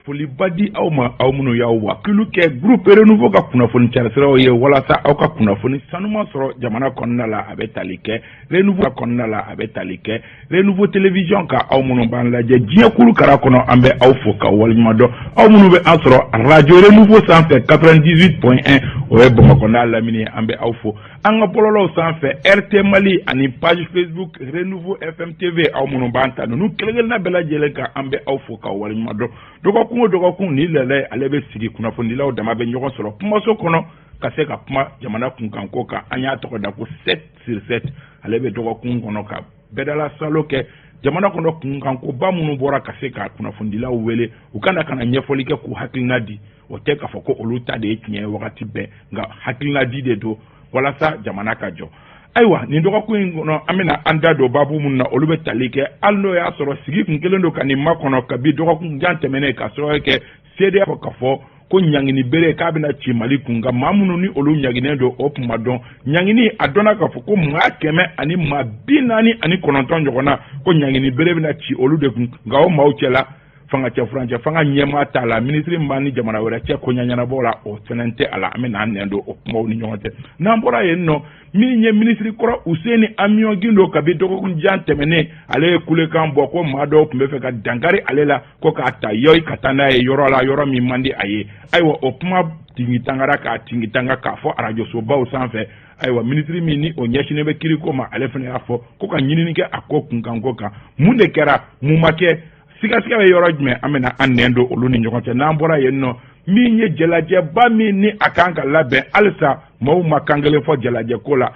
Foliba di aw ma, aw minnu y'aw wakilu kɛ Groupe Renouveau ka kunnafoni carisiraw ye walasa aw ka kunnafoni sanuma sɔrɔ jamana kɔnɔna la. A bɛ tali kɛ Renouveau kɔnɔna la, a bɛ tali kɛ Renouveau Télévision ka. Aw minnu b'an lajɛ diɲɛ kulu kara kɔnɔ, an bɛ aw fo ka waleɲuman dɔn. Aw minnu bɛ an sɔrɔ radio Renouveau sanfɛ 98.1, o ye Bamakɔ n'a lamini ye, an bɛ aw fo. An ka bɔlɔlɔw sanfɛ, RT Mali ani page Facebook Renouveau FM TV, aw minnu b'an ta ninnu kelen-kelenna bɛɛ lajɛlen kan, an bɛ aw fo ka waleɲuman dɔn. Dɔgɔkun o dɔgɔkun, ni lɛlɛ ye, ale bɛ sigi, kunnafonidilaw dama bɛ ɲɔgɔn sɔrɔ kumaso kɔnɔ ka se ka kuma jamana kunkanko kan. An y'a tɔgɔ da ko 7 sur 7. Ale bɛ dɔgɔkun kɔnɔ ka bɛɛdala salo kɛ jamana kɔnɔ, kunkankoba minnu bɔra, ka se ka kunnafonidilaw wele u ka na ka na ɲɛfɔli kɛ, k'u hakilina di. O tɛ k'a fɔ ko olu ta de ye tiɲɛ ye wagati bɛɛ, nka hakilina di de don walasa jamana ka jɔ. Ayiwa, nin dɔgɔkun in kɔnɔ, an bɛna an da don baabu minnu na, olu bɛ tali kɛ, hali n'o y'a sɔrɔ sigi kun kelen don ka nin makɔnɔ kabi dɔgɔkun jan tɛmɛnen, ka sababu kɛ CEDEAO fɔ k'a fɔ ko ɲangini bere k'a bɛna ci Mali kun. Nka maa minnu ni olu ɲanginen don, o tun ma dɔn. Ɲangini a dɔnna k'a fɔ ko maa 149 ɲɔgɔnna, ko ɲangini bere bɛna ci olu de kun. Nka o maaw cɛla, fanga cɛ furancɛ fanga ɲɛmaa t'a la, minisiri min b'an ni jamana wɛrɛ cɛ ko ɲɛnabɔ la, o fɛnɛ tɛ a la. An bɛ n'an nɛn don o kumaw ni ɲɔgɔn cɛ. N'an bɔra yen nɔ, min ye minisiri kɔrɔ Useni Amiɔn Gindo, kabi dɔgɔkun jan tɛmɛnen, ale ye kulekan bɔ ko maa dɔw tun bɛ fɛ ka dankari ale la, ko k'a ta yɔyi ka taa n'a ye yɔrɔ la, yɔrɔ min man di a ye. Ayiwa, o kuma tingitangara k'a tingitanga k'a fɔ arajosobaw sanfɛ. Ayiwa, minisiri min ni o ɲɛsinnen bɛ kiriko ma, ale fana y'a fɔ ko ka ɲinini kɛ a ko kunkanko kan. Mun de kɛra? Mun ma kɛ? Sigasiga bɛ yɔrɔ jumɛn? An bɛna an nɛn don olu ni ɲɔgɔn cɛ. N'an bɔra yen nɔ, min ye jalajɛba min ni a kan ka labɛn, halisa maaw ma kan kelen fɔ jalajɛ ko la.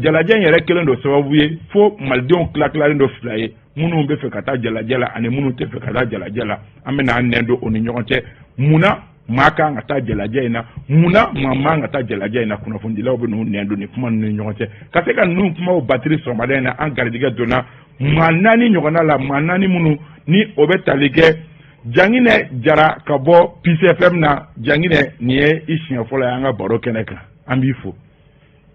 Jalajɛ in yɛrɛ kɛlen don sababu ye fo malidenw tila-tilalen don fila ye, minnu bɛ fɛ ka taa jalajɛ la ani minnu tɛ fɛ ka taa jalajɛ la. An bɛna an nɛn don o ni ɲɔgɔn cɛ. Mun na maa kan ka taa jalajɛ in na? Mun na maa man ka taa jalajɛ in na? Kunnafonidilaw bɛ n'u nɛn don nin kuma ninnu ni ɲɔgɔn cɛ. Ka se ka ninnu kumaw batiri, sɔgɔmada in na, an garijɛgɛ donna maa naani ɲɔgɔnna la, maa naani minnu ni o bɛ tali kɛ Janginɛ Jara ka bɔ Peace FM na. Janginɛ, nin ye i siɲɛ fɔlɔ ye an ka baro kɛnɛ kan, an b'i fo.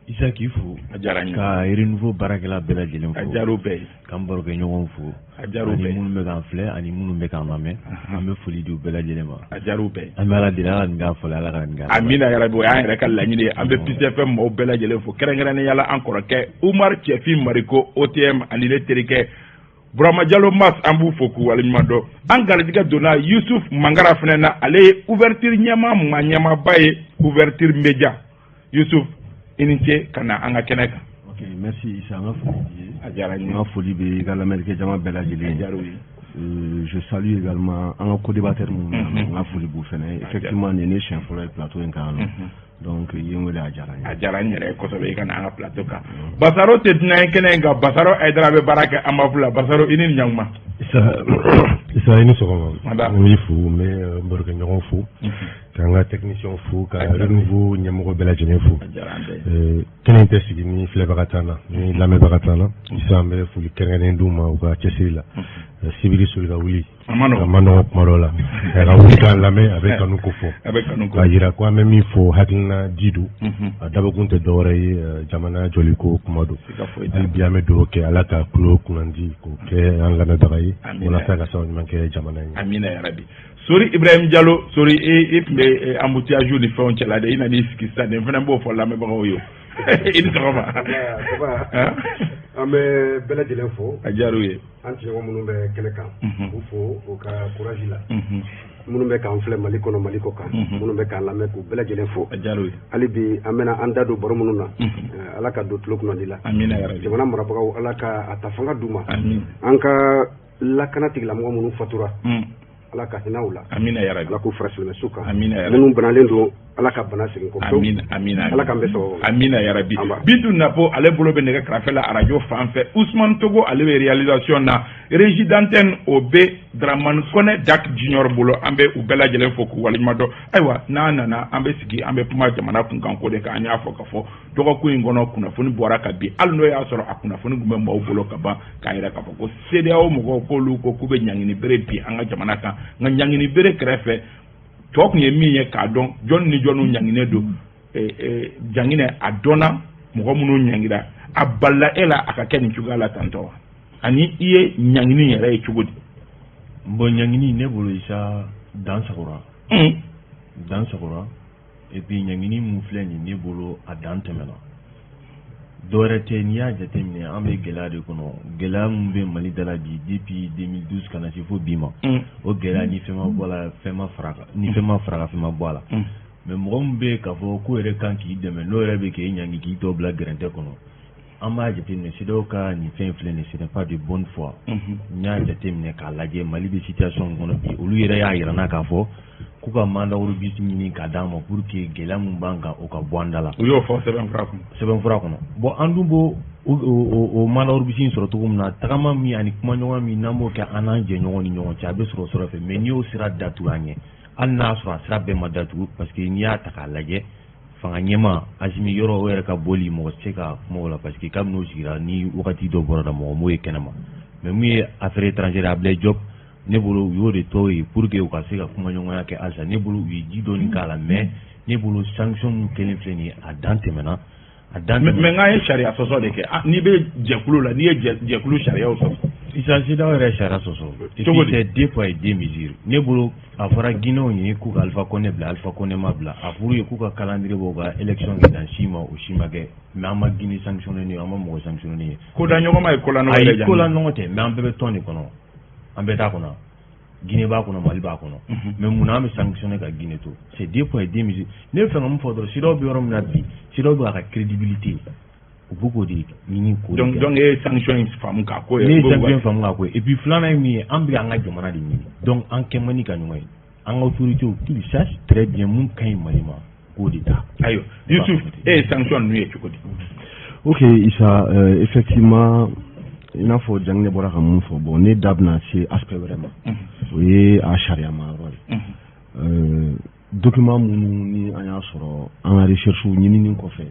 Isa, k'i fo. A diyara n ye. Ka Renouveau baarakɛla bɛɛ lajɛlen fo. A diyara u bɛɛ ye. K'an barokɛɲɔgɔnw fo. A diyara u bɛɛ ye. Ani minnu bɛ k'an filɛ ani minnu bɛ k'an lamɛn, an bɛ foli di u bɛɛ lajɛlen ma. A diyara u bɛɛ ye. An bɛ Ala deli, Ala ka nin k'a fɔlɔ ye, Ala ka nin k'a laban ye. Amina yarabi, o y'an yɛrɛ ka laɲini ye. An bɛ Peace FM maaw bɛɛ lajɛlen fo, kɛrɛnkɛrɛnnenya la an kɔrɔkɛ Umar Cɛfin Mariko OTM ani ne terikɛ Burama Jalo Mas, an b'u fo k'u waleɲuman dɔn. An garijɛgɛ donna Yusuf Mangara fana na, ale ye ouverture ɲɛmaa, maa ɲɛmaaba ye Ouverture Media. Yusuf, i ni ce ka na an ka kɛnɛ kan. Ok, merci Isa, an ka foli b'i ye. A diyara n ye. N ka foli bɛ i ka lamɛnnikɛ jama bɛɛ lajɛlen ye. A diyara u ye. Je salue également an ka co-débatteur minnu bɛ yan nɔ, n ka foli b'u fana ye. Effectivement, nin ye ne siɲɛ fɔlɔ ye plateau in kan yan nɔ. Donc i ye n wele, a diyara n ye. A diyara n yɛrɛ ye kosɛbɛ i ka na an ka plateau kan. Basaro tɛ dunan ye kɛnɛ in kan, Basaro Hayidara bɛ baara kɛ Amafu la. Basaro, i ni ɲankuma. Isa, Isa, i ni sɔgɔma. Nba. N b'i fo, n bɛ n barokɛɲɔgɔn fo, k'an ka technicien fo, ka Renouveau ɲɛmɔgɔ bɛɛ lajɛlen fo. A diyara an bɛɛ ye. Kɛnɛ in tɛ sigi ni filɛbaga t'an na, ni lamɛnbaga t'an na. Isa, an bɛ foli kɛrɛnkɛrɛnnen d'u ma u ka cɛsiri la. Sibiri soli ka wuli. A ma nɔgɔn. A ma nɔgɔn kuma dɔw la. A ka wuli k'an lamɛn, a bɛ kanu ko fɔ. A bɛ kanu ko. K'a jira ko an bɛ min fɔ, hakilina di don. A dabɔkun tɛ dɔwɛrɛ ye, jamana jɔli ko kuma don. Siga foyi t'a la. Hali bi an bɛ dugawu kɛ, Ala ka tulo kunnandi k'o kɛ an lamɛnbaga ye, walasa ka sababu ɲuman kɛ jamana ye. Amina yarabi. Sori Ibrahim Jalo, Sori, e tun bɛ embouteillage ni fɛnw cɛla dɛ, i nan'i sigi sisan dɛ, n fana b'o fɔ lamɛnbagaw ye. I ni sɔgɔma. An bɛ bɛɛ lajɛlen fo. A diyara u ye. An tɔɲɔgɔn minnu bɛ kɛnɛ kan, k'u fo u ka courage la. Minnu bɛ k'an filɛ Mali kɔnɔ, Mali kɔ kan, minnu bɛ k'an lamɛn, k'u bɛɛ lajɛlen fo. A diyara u ye. Hali bi an bɛna an da don baro minnu na, Ala ka don tulo kunnandi la. Amina yarabi. Jamana marabagaw, Ala ka a ta fanga d'u ma. Amin. An ka lakana tigilamɔgɔ minnu fatura, Ala ka hinɛ u la. Amina yarabi. Ala k'u fara silamɛsu kan. Amina yarabi. Minnu banalen don, Ala ka bana segin kɔ pewu. Amina, amina. Ala k'an bɛɛ sababu ma. Amina yarabi. An ba. Bintu Napo, ale bolo bɛ nɛgɛ karafe la arajo fan fɛ. Ousmane Togo, ale bɛ réalisation na. Régie d'antenne, o bɛ Dramane Kone Dak Junior bolo. An bɛ u bɛɛ lajɛlen fo k'u waleɲuman dɔn. Ayiwa, n'an nana, an bɛ sigi, an bɛ kuma jamana kunkanko de kan. An y'a fɔ k'a fɔ dɔgɔkun in kɔnɔ, kunnafoni bɔra ka bin, hali n'o y'a sɔrɔ a kunnafoni tun bɛ maaw bolo ka ban, k'a yira k'a fɔ ko CEDEAO mɔgɔw k'olu ko k'u bɛ ɲangini bere bin an ka jamana kan. Nka ɲangini bere kɛrɛfɛ, tɔ tun ye min ye k'a dɔn jɔn ni jɔnw ɲanginen don. Janginɛ, a dɔnna mɔgɔ minnu ɲangira, a balila e la a ka kɛ nin cogoya la tantɔ wa? Ani i ye ɲangini yɛrɛ ye cogo di? Bon, ɲangini, ne bolo, Isa, Dan sagora. Dan sagora. Et puis ɲangini mun filɛ nin, ne bolo a dan tɛmɛna. Dɔwɛrɛ tɛ, n'i y'a jateminɛ, an bɛ gɛlɛya de kɔnɔ, gɛlɛya min bɛ Mali da la bi, depuis 2012 ka na se fo bi ma. O gɛlɛya, ni fɛn ma bɔ a la, fɛn ma fara kan, ni fɛn ma fara kan, fɛn ma bɔ a la. Mais mɔgɔ min bɛ yen k'a fɔ k'o yɛrɛ kan k'i dɛmɛ, n'o yɛrɛ bɛ k'e ɲangi, k'i tɔ bila gɛrɛntɛ kɔnɔ, an b'a jateminɛ, CEDEAO ka nin fɛn filɛ nin, ce n'est pas de bonne foi. N y'a jateminɛ k'a lajɛ, Mali bɛ situation min kɔnɔ bi, olu yɛrɛ y'a yira n na k'a fɔ k'u ka mandat d'urgence ɲini k'a d'an ma pour que gɛlɛya min b'an kan, o ka bɔ an da la. U y'o fɔ sɛbɛnfura kɔnɔ. Sɛbɛnfura kɔnɔ. Bon, an dun b'o o mandat d'urgence in sɔrɔ cogo min na, tagama min ani kumaɲɔgɔn min n'an b'o kɛ an n'an jɛɲɔgɔn ni ɲɔgɔn cɛ, a bɛ sɔrɔ o sira fɛ. Mais n'i y'o sira datugu an ɲɛ, hali n'a sɔrɔ a sira bɛɛ ma datugu, parce que n'i y'a ta k'a lajɛ, fanga ɲɛma Asimi yɔrɔ, o yɛrɛ ka bɔli, mɔgɔ tɛ se ka kuma o la, parce que kabini o sigira ni wagati dɔ bɔra la, mɔgɔ m'o ye kɛnɛma. Mais mun ye affaire étrangère, Ablaye Diop, ne bolo u y'o de tɔ ye pour que u ka se ka kumaɲɔgɔnya kɛ halisa. Ne bolo u ye ji dɔɔni k'a la, mais ne bolo sanction min kelen filɛ nin ye, a dan tɛmɛna, a dan tɛmɛna. Mais n'an ye sariya sɔsɔ de kɛ, n'i bɛ jɛkulu la, n'i ye jɛkulu sariyaw sɔsɔ. Isa, CEDEAO yɛrɛ sariya sɔsɔ. Cogo di? C'est deux poids et deux mesures. Ne bolo a fɔra Guinéenw ye k'u ka Alpha Condé bila, Alpha Condé ma bila. A fɔra u ye k'u ka calendrier bɔ, u ka élection kɛ dans 6 mois, o si ma kɛ. Mais an ma Guinée sanctionné, an ma mɔgɔ sanctionné ye. Koda ɲɔgɔn ma ye kola nɔgɔ yɛrɛ. Ayi, kola nɔgɔ tɛ, mais an bɛɛ bɛ tɔn de kɔnɔ, an bɛɛ t'a kɔnɔ. Guinée b'a kɔnɔ, Mali b'a kɔnɔ. Mais munna an bɛ sanctionné ka Guinée to? C'est deux poids et deux mesures. Ne bɛ fɛ ka mun fɔ dɔrɔn, CEDEAO bɛ yɔrɔ min na bi, CEDEAO bɛ k'a ka crédibilité, u bɛ k'o de ɲini k'o de kɛ. Donc e ye sanction in faamu k'a ko ye. Ne ye sanction in faamu k'a ko ye. Et puis filanan ye min ye, an bɛ an ka jamana de ɲini, donc an kɛ man di ka ɲɔgɔn ye. An ka autorités, qu'ils sachent très bien mun ka ɲi Mali ma, k'o de ta. Ayiwa, Youssouf, e ye sanction ninnu ye cogo di? Ok Isa, effectivement, i n'a fɔ Janginɛ bɔra ka mun fɔ, bon, ne da bɛna se aspect wɛrɛ ma, o ye a sariya ma yɔrɔ ye. Document minnu ni an y'a sɔrɔ an ka recherche ɲinini kɔfɛ,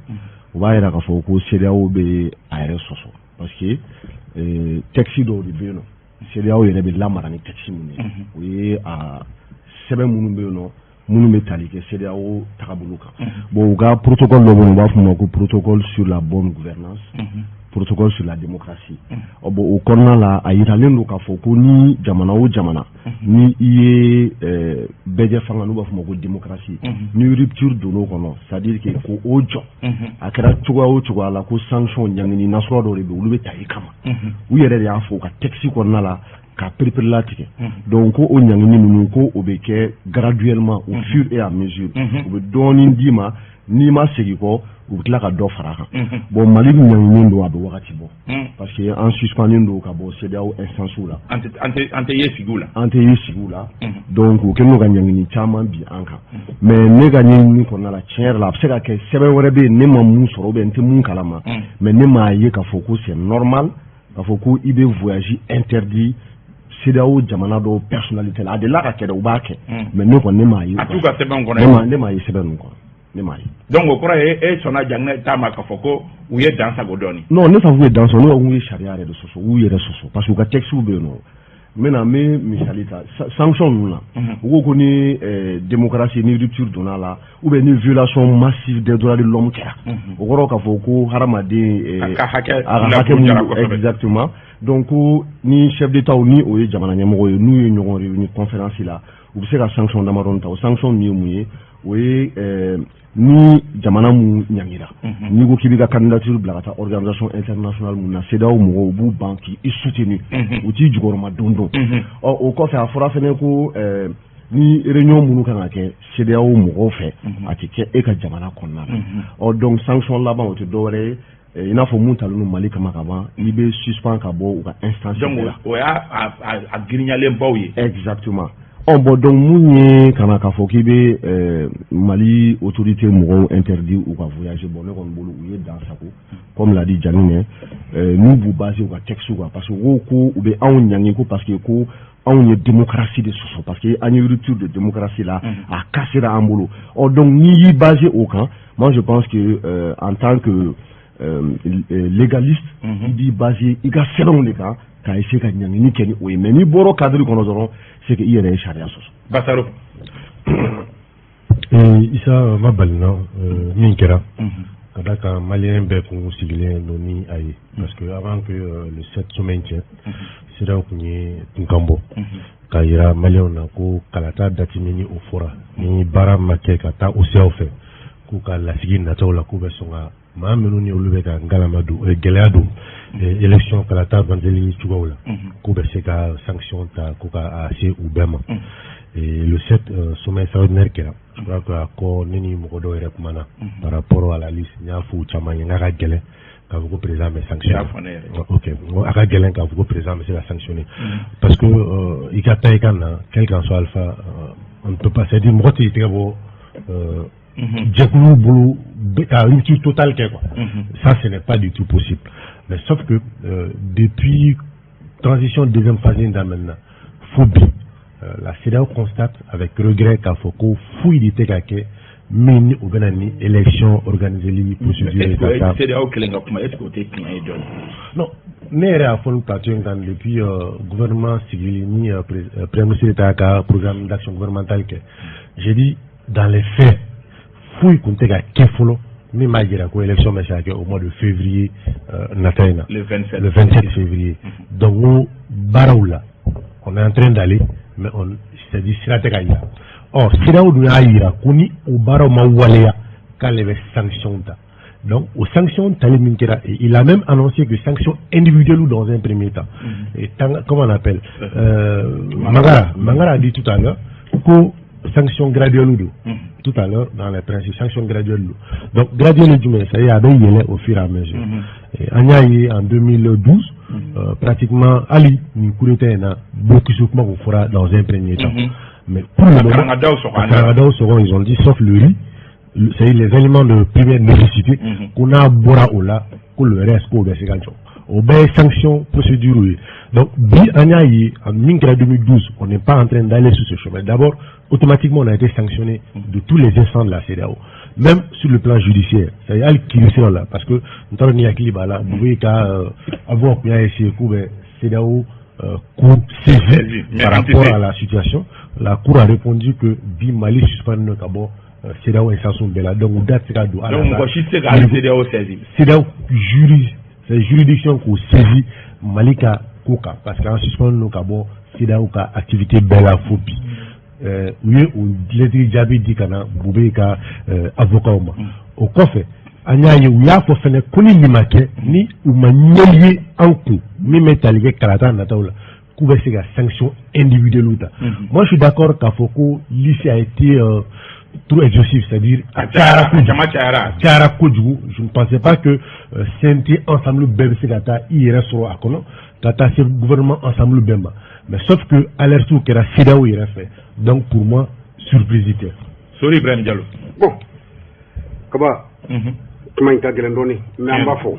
o b'a yira k'a fɔ ko CEDEAO bɛ a yɛrɛ sɔsɔ, parce que texte dɔw de bɛ yen nɔ, CEDEAO yɛrɛ bɛ lamara ni texte minnu ye, o ye a sɛbɛn minnu bɛ yen nɔ, minnu bɛ tali kɛ CEDEAO tagabolo kan. Bon, u ka protocole dɔ bɛ yen, u b'a fɔ o ma ko protocole sur la bonne gouvernance, protocole sur la démocratie. Ɔ bon, o kɔnɔna la, a yiralen don k'a fɔ ko ni jamana o jamana, ni i ye bɛɛjɛ fanga, n'u b'a fɔ o ma ko démocratie, ni rupture donn'o kɔnɔ, c'est à dire que ko o jɔ, a kɛra cogoya o cogoya la, ko sanction, ɲangini nasuguya dɔw de bɛ, olu bɛ ta i kama. U yɛrɛ de y'a fɔ u ka texte kɔnɔna la ka pereperelatigɛ. Donc ko o ɲangini ninnu, ko o bɛ kɛ graduellement, au fur et à mesure, u bɛ dɔɔnin d'i ma, n'i ma segin kɔ, u bɛ tila ka dɔ fara a kan. Bon, Mali ɲanginen don a bɛ wagati bɔ, parce que an suspendlen don ka bɔ CEDEAO instance la. An tɛ ye sigiw la. An tɛ ye sigiw la. Donc u kɛlen don ka ɲangini caman bi an kan. Mais ne ka ɲɛɲini kɔnɔna la, tiɲɛ yɛrɛ la, a bɛ se ka kɛ sɛbɛn wɛrɛ bɛ yen ne ma mun sɔrɔ ou bien n tɛ mun kalama, mais ne m'a ye k'a fɔ ko c'est normal k'a fɔ ko i bɛ voyage interdit CEDEAO jamana dɔw personnalité la. A delila ka kɛ dɛ, u b'a kɛ, mais ne kɔni, ne m'a ye. A t'u ka sɛbɛn kɔnɔ. Ne m'a ye sɛbɛn ninnu kɔnɔ, ne m'a ye. Donc o kɔrɔ ye e sɔnna Janginɛ ta ma k'a fɔ ko u ye dan sago dɔɔni. Non, ne t'a fɔ k'u ye dan sago, ne ko k'u ye sariya yɛrɛ de sɔsɔ, u y'u yɛrɛ sɔsɔ, parce que u ka texte bɛ yen nɔ. N bɛna, n bɛ misali ta sanction ninnu na. U ko ko ni démocratie ni rupture donna la, ou bien ni violation massive des droits de l'homme kɛra, o kɔrɔ k'a fɔ ko hadamaden a ka hakɛ a ka hakɛ mun, exactement. Donc ko ni chef d'État, ni o ye jamana ɲɛmɔgɔ ye, n'u ye ɲɔgɔn réuni conférence la, u bɛ se ka sanction damadɔni ta. O sanction ninnu ye mun ye? O ye ni jamana mun ɲangira, n'i ko k'i b'i ka candidature bila ka taa organisation internationale mun na, CEDEAO mɔgɔw, u b'u ban k'i soutenir, u t'i jukɔrɔma don don. Ɔ, o kɔfɛ, a fɔra fɛnɛ ko ni réunion minnu kan ka kɛ CEDEAO mɔgɔw fɛ, a tɛ kɛ e ka jamana kɔnɔna la. Ɔ, donc sanction laban, o tɛ dɔwɛrɛ ye, i n'a fɔ mun talen don Mali kama ka ban, i bɛ suspend ka bɔ u ka instance. Donc o y'a a girinyalenbaw ye. Exactement. Ɔ bon, donc mun ye ka na k'a fɔ k'i bɛ Mali autorité mɔgɔw interdit u ka voyager, bon, ne kɔni bolo u ye dan sago, comme l'a dit Janginɛ, n'u b'u basé u ka texte kan, parce que u ko ko u bɛ anw ɲangi ko parce que ko anw ye démocratie de sɔsɔ, parce que an ye rupture de démocratie la, a cassera an bolo. Ɔ, donc n'i y'i basé o kan, moi je pense que en tant que légaliste, i b'i basé i ka sɛbɛnw de kan k'a essayer ka ɲangini kɛ ni o ye. Mais n'i bɔra cadre kɔnɔ dɔrɔn, c'est que i yɛrɛ ye sariya sɔsɔ. Basaro. Isa ma balina min kɛra, ka da kan malien bɛɛ kun sigilen don ni a ye, parce que avant que le 7 sommet cɛ, CEDEAO kun ye kunkan bɔ. K'a yira Maliyɛnw na ko kalata date min ni o fɔra, ni baara ma kɛ ka taa o siraw fɛ, k'u ka lasigi nataw la, k'u bɛ sɔn ka maa minnu ni olu bɛ ka ngalama don, gɛlɛya don élection kalata organiseli cogoyaw la, k'u bɛ se ka sanction ta ko ka se u bɛɛ ma. Le 7, sommet extraordinaire kɛra. Je crois que a kɔ, ne ni mɔgɔ dɔw yɛrɛ kumana par rapport à la liste. N y'a fɔ u caman ye n k'a ka gɛlɛn k'a fɔ ko président bɛ sanctionner. Ok, a ka gɛlɛn k'a fɔ ko président bɛ se ka sanctionner, parce que i ka taa i ka na, quel qu'en soit alpha, on ne peut pas, c'est-à-dire mɔgɔ t'i tɛgɛ bɔ jɛkulu bolo ka rupture totale kɛ quoi. Ça, ce n'est pas du tout possible. Mais sauf que depuis transition deuxième phase in daminɛna fo bi, la CEDEAO constate avec regret k'a fɔ ko foyi de tɛ ka kɛ min ni o bɛna ni élection organiseli procédure ye ka taa. CEDEAO kelen ka kuma, est ce que o tɛ tiɲɛ ye dɔɔni? Non, ne yɛrɛ y'a fɔ nin plateau in kan depuis gouvernement sigili ni premier ministre ta ka programme d'action gouvernementale kɛ. J'ai dit, dans les faits, foyi tun tɛ ka kɛ fɔlɔ min b'a jira ko élection bɛ se ka kɛ au mois de février nata in na. Le 27. Le 27 février. Donc n ko baaraw la, on est en train d'aller, mais on, c'est-à-dire sira tɛ ka yira. Ɔ, CEDEAO dun y'a yira ko ni o baaraw ma waleya, k'ale bɛ sanction ta. Donc o sanction tali min kɛra, il a même annoncé que sanction individuelle dans un premier temps. Et tant, comment on appelle, Mangara Mangara a dit tout à l'heure ko sanction graduelle don. Tout à l'heure, dans les principes, sanction graduelle don. Donc graduelle jumɛn? C'est-à-dire a bɛ yɛlɛ au fur et à mesure. An y'a ye en 2012, pratiquement hali nin coup d'état in na, blocus kuma kun fɔra dans un premier temps. Mais pour le moment, Karangadaw. Sɔgɔ, ils ont dit sauf le riz, c'est-à-dire les aliments de première nécessité, ko n'a bɔra o la, ko le reste k'o bɛ se ka jɔ. O bɛɛ ye sanction procédure ye. Donc bi, an y'a ye min kɛra 2012, on n'est pas en train d'aller sur ce chemin. D'abord, automatiquement, on a été sanctionné de tous les instants de la CEDEAO, même sur le plan judiciaire, c'est-à-dire hali kiiri siraw la, parce que n t'a dɔn ni hakili b'a la, Boubèye ka avocat tun y'a essayé k'u bɛ CEDEAO cour saisie par rapport à la situation. La cour a répondu que bi Mali suspendu ka bɔ CEDEAO instance bɛɛ la, donc u da tɛ se ka don. Donc mɔgɔ si tɛ se ka hali CEDEAO saisi. CEDEAO juri, c'est juridiction k'o saisi Mali ka ko kan, parce que an suspendu ka bɔ CEDEAO ka activité bɛɛ la fo bi. U ye o lettre jaabi di ka na Boubèye ka avocat ma. O kɔfɛ, an y'a ye u y'a fɔ fɛnɛ ko ni nin ma kɛ, ni u ma ɲɛ ye an kun min bɛ tali kɛ kalata nataw la, k'u bɛ se ka sanction individuelle ta. Moi, je suis d'accord k'a fɔ ko liste a été trop exhaustif, c'est-à-dire a cayara kojugu, jama cayara. A cayara kojugu. Je ne pensais pas que CNT ensemble bɛɛ bɛ se ka taa i yɛrɛ sɔrɔ a kɔnɔ ka taa se gouvernement ensemble bɛɛ ma. Mais sauf que alerte kɛra CEDEAO yɛrɛ fɛ, donc pour moi, surprise tɛ. Sori Ibrahim Diallo. Bon, Kaba, kuma in ka gɛlɛn dɔɔni, mais an b'a fɔ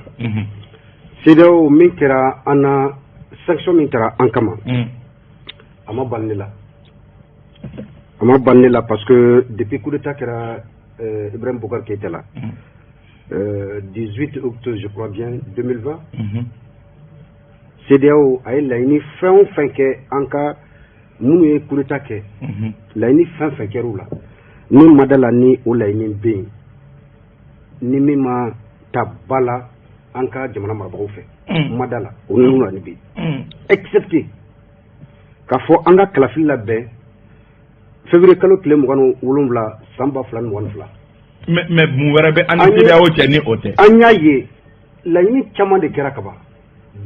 CEDEAO min kɛra an na, sanction min kɛra an kama, a ma ban ne la, a ma ban ne la, parce que depuis coup d'état kɛra Ibrahim Boubacar Keïta la, 18 août, je crois bien, 2020, CEDEAO a ye laɲini fɛn o fɛn kɛ an ka minnu ye coup d'état kɛ, laɲini fɛn fɛn kɛr'u la, ni ma da la ni o laɲini bɛ yen, ni min ma ta ba la an ka jamana marabagaw fɛ, ma da la o ninnu laɲini bɛ yen, excepté k'a fɔ an ka kalafili labɛn février kalo tile 27 san 2022. Mais mun wɛrɛ bɛ an ni CEDEAO cɛ ni o tɛ? An y'a ye laɲini caman de kɛra kaban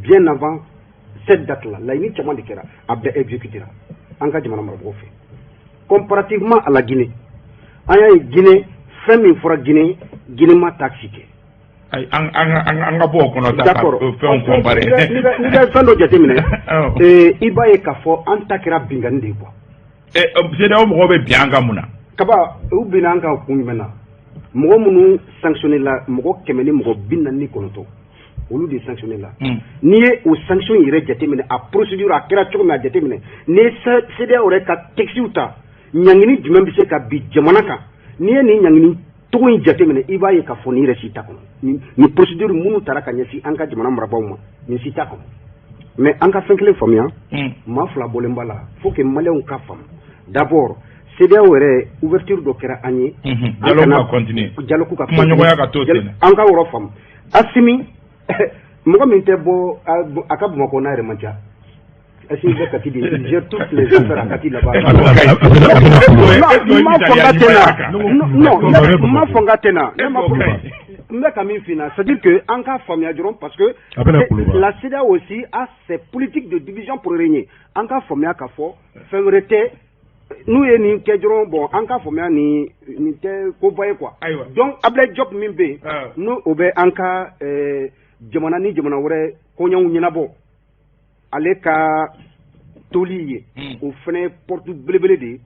bien avant cette date là. Laɲini caman de kɛra, a bɛɛ exécuté ra an ka jamana marabagaw fɛ. Comparativement à la Guinée, an y'a ye Guinée, fɛn min fɔra Guinée, Guinée ma taxe kɛ. Ayi, an ka bɔ o kɔnɔ sa ka fɛnw comparer. N'i bɛ fɛn dɔ jateminɛ, i b'a ye k'a fɔ an ta kɛra binkanni de ye quoi. CEDEAO mɔgɔw bɛ bin an kan mun na? Kaba, u binna an kan kun jumɛn na? Mɔgɔ minnu sanctionné la, mɔgɔ 149, olu de sanctionné la. N'i ye o sanction yɛrɛ jateminɛ, a procédure a kɛra cogo min, a jateminɛ, n'i ye CEDEAO yɛrɛ ka texte ta, ɲangini jumɛn bɛ se ka bin jamana kan? N'i ye nin ɲangini cogo in jateminɛ, i b'a ye k'a fɔ nin yɛrɛ si t'a kɔnɔ. Nin procédure minnu taara ka ɲɛsin an ka jamana marabaaw ma, nin si t'a kɔnɔ. Mais an ka fɛn kelen faamuya, maa fila bɔlen b'a la, faut que Maliyɛnw ka faamu. D'abord, CEDEAO yɛrɛ ouverture dɔ kɛra an ye. Dialogue ka continuer. Dialogue ka kumaɲɔgɔnya ka to ten. An ka yɔrɔ faamu, Asimi, mɔgɔ min tɛ bɔ a ka Bamakɔ n'a yɛrɛ man ca. Assimi bɛ Kati de, il gère toutes les affaires à Kati là-bas. Non, n m'a fɔ n ka tɛ na. Non, n m'a fɔ n ka tɛ na. Ne m'a fɔ, n bɛ ka min f'i ɲɛna, c'est-à-dire que an k'a faamuya dɔrɔn, parce que la CEDEAO aussi a ses politiques de division pour régner. An k'a faamuya k'a fɔ fɛn wɛrɛ tɛ n'u ye nin kɛ dɔrɔn. Bon, an k'a faamuya, nin tɛ koba ye quoi. Donc Ablaye Diop min bɛ yen, n'o o bɛ an ka jamana ni jamana wɛrɛ koɲɛw ɲɛnabɔ, ale ka toli ye, o fana ye porte belebele de ye,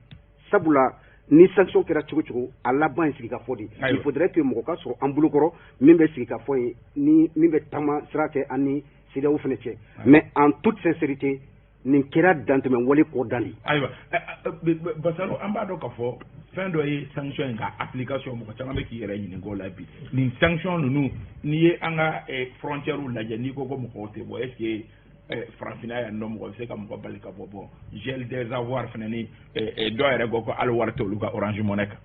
sabula ni sanction kɛra cogo cogo, a laban ye sigikafɔ de ye. Il faudrait que mɔgɔ ka sɔrɔ an bolokɔrɔ min bɛ sigikafɔ ye, ni min bɛ taama sira kɛ an ni CEDEAO fana cɛ. Mais en toute sincérité, nin kɛra dantɛmɛ wale kɔ dan de. Ayiwa Basaro, an b'a dɔn k'a fɔ fɛn dɔ ye sanction in ka application. Mɔgɔ caman bɛ k'i yɛrɛ ɲininka o la bi. Nin sanction ninnu, n'i ye an ka frontière lajɛ, n'i ko ko mɔgɔw tɛ bɔ, est ce que farafinna yan nɔ, mɔgɔ bɛ se ka mɔgɔ bali ka bɔ? Bon, gel des avoirs fana ni dɔw yɛrɛ ko ko hali wari t'olu ka Orange Money kan.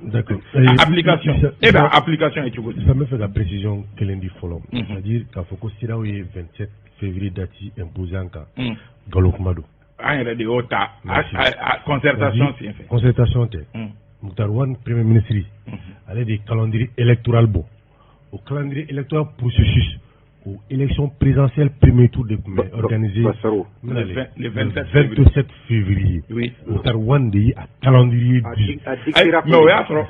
D'accord. Application, e bɛ application ye cogo di? Sisan, n bɛ fɛ ka précision kelen di fɔlɔ, c'est à dire k'a fɔ ko CEDEAO ye 27 février date imposé an kan, nkalon kuma don. An yɛrɛ de y'o ta concertation senfɛ. Concertation tɛ. Moctar Ouane, premier ministre, ale de ye calendrier électoral bɔ. O calendrier électoral processus, o élection présidentielle premier tour de tun bɛ organisé le 27 27 février. Moctar Ouane de ye a calendrier di. Mais o y'a sɔrɔ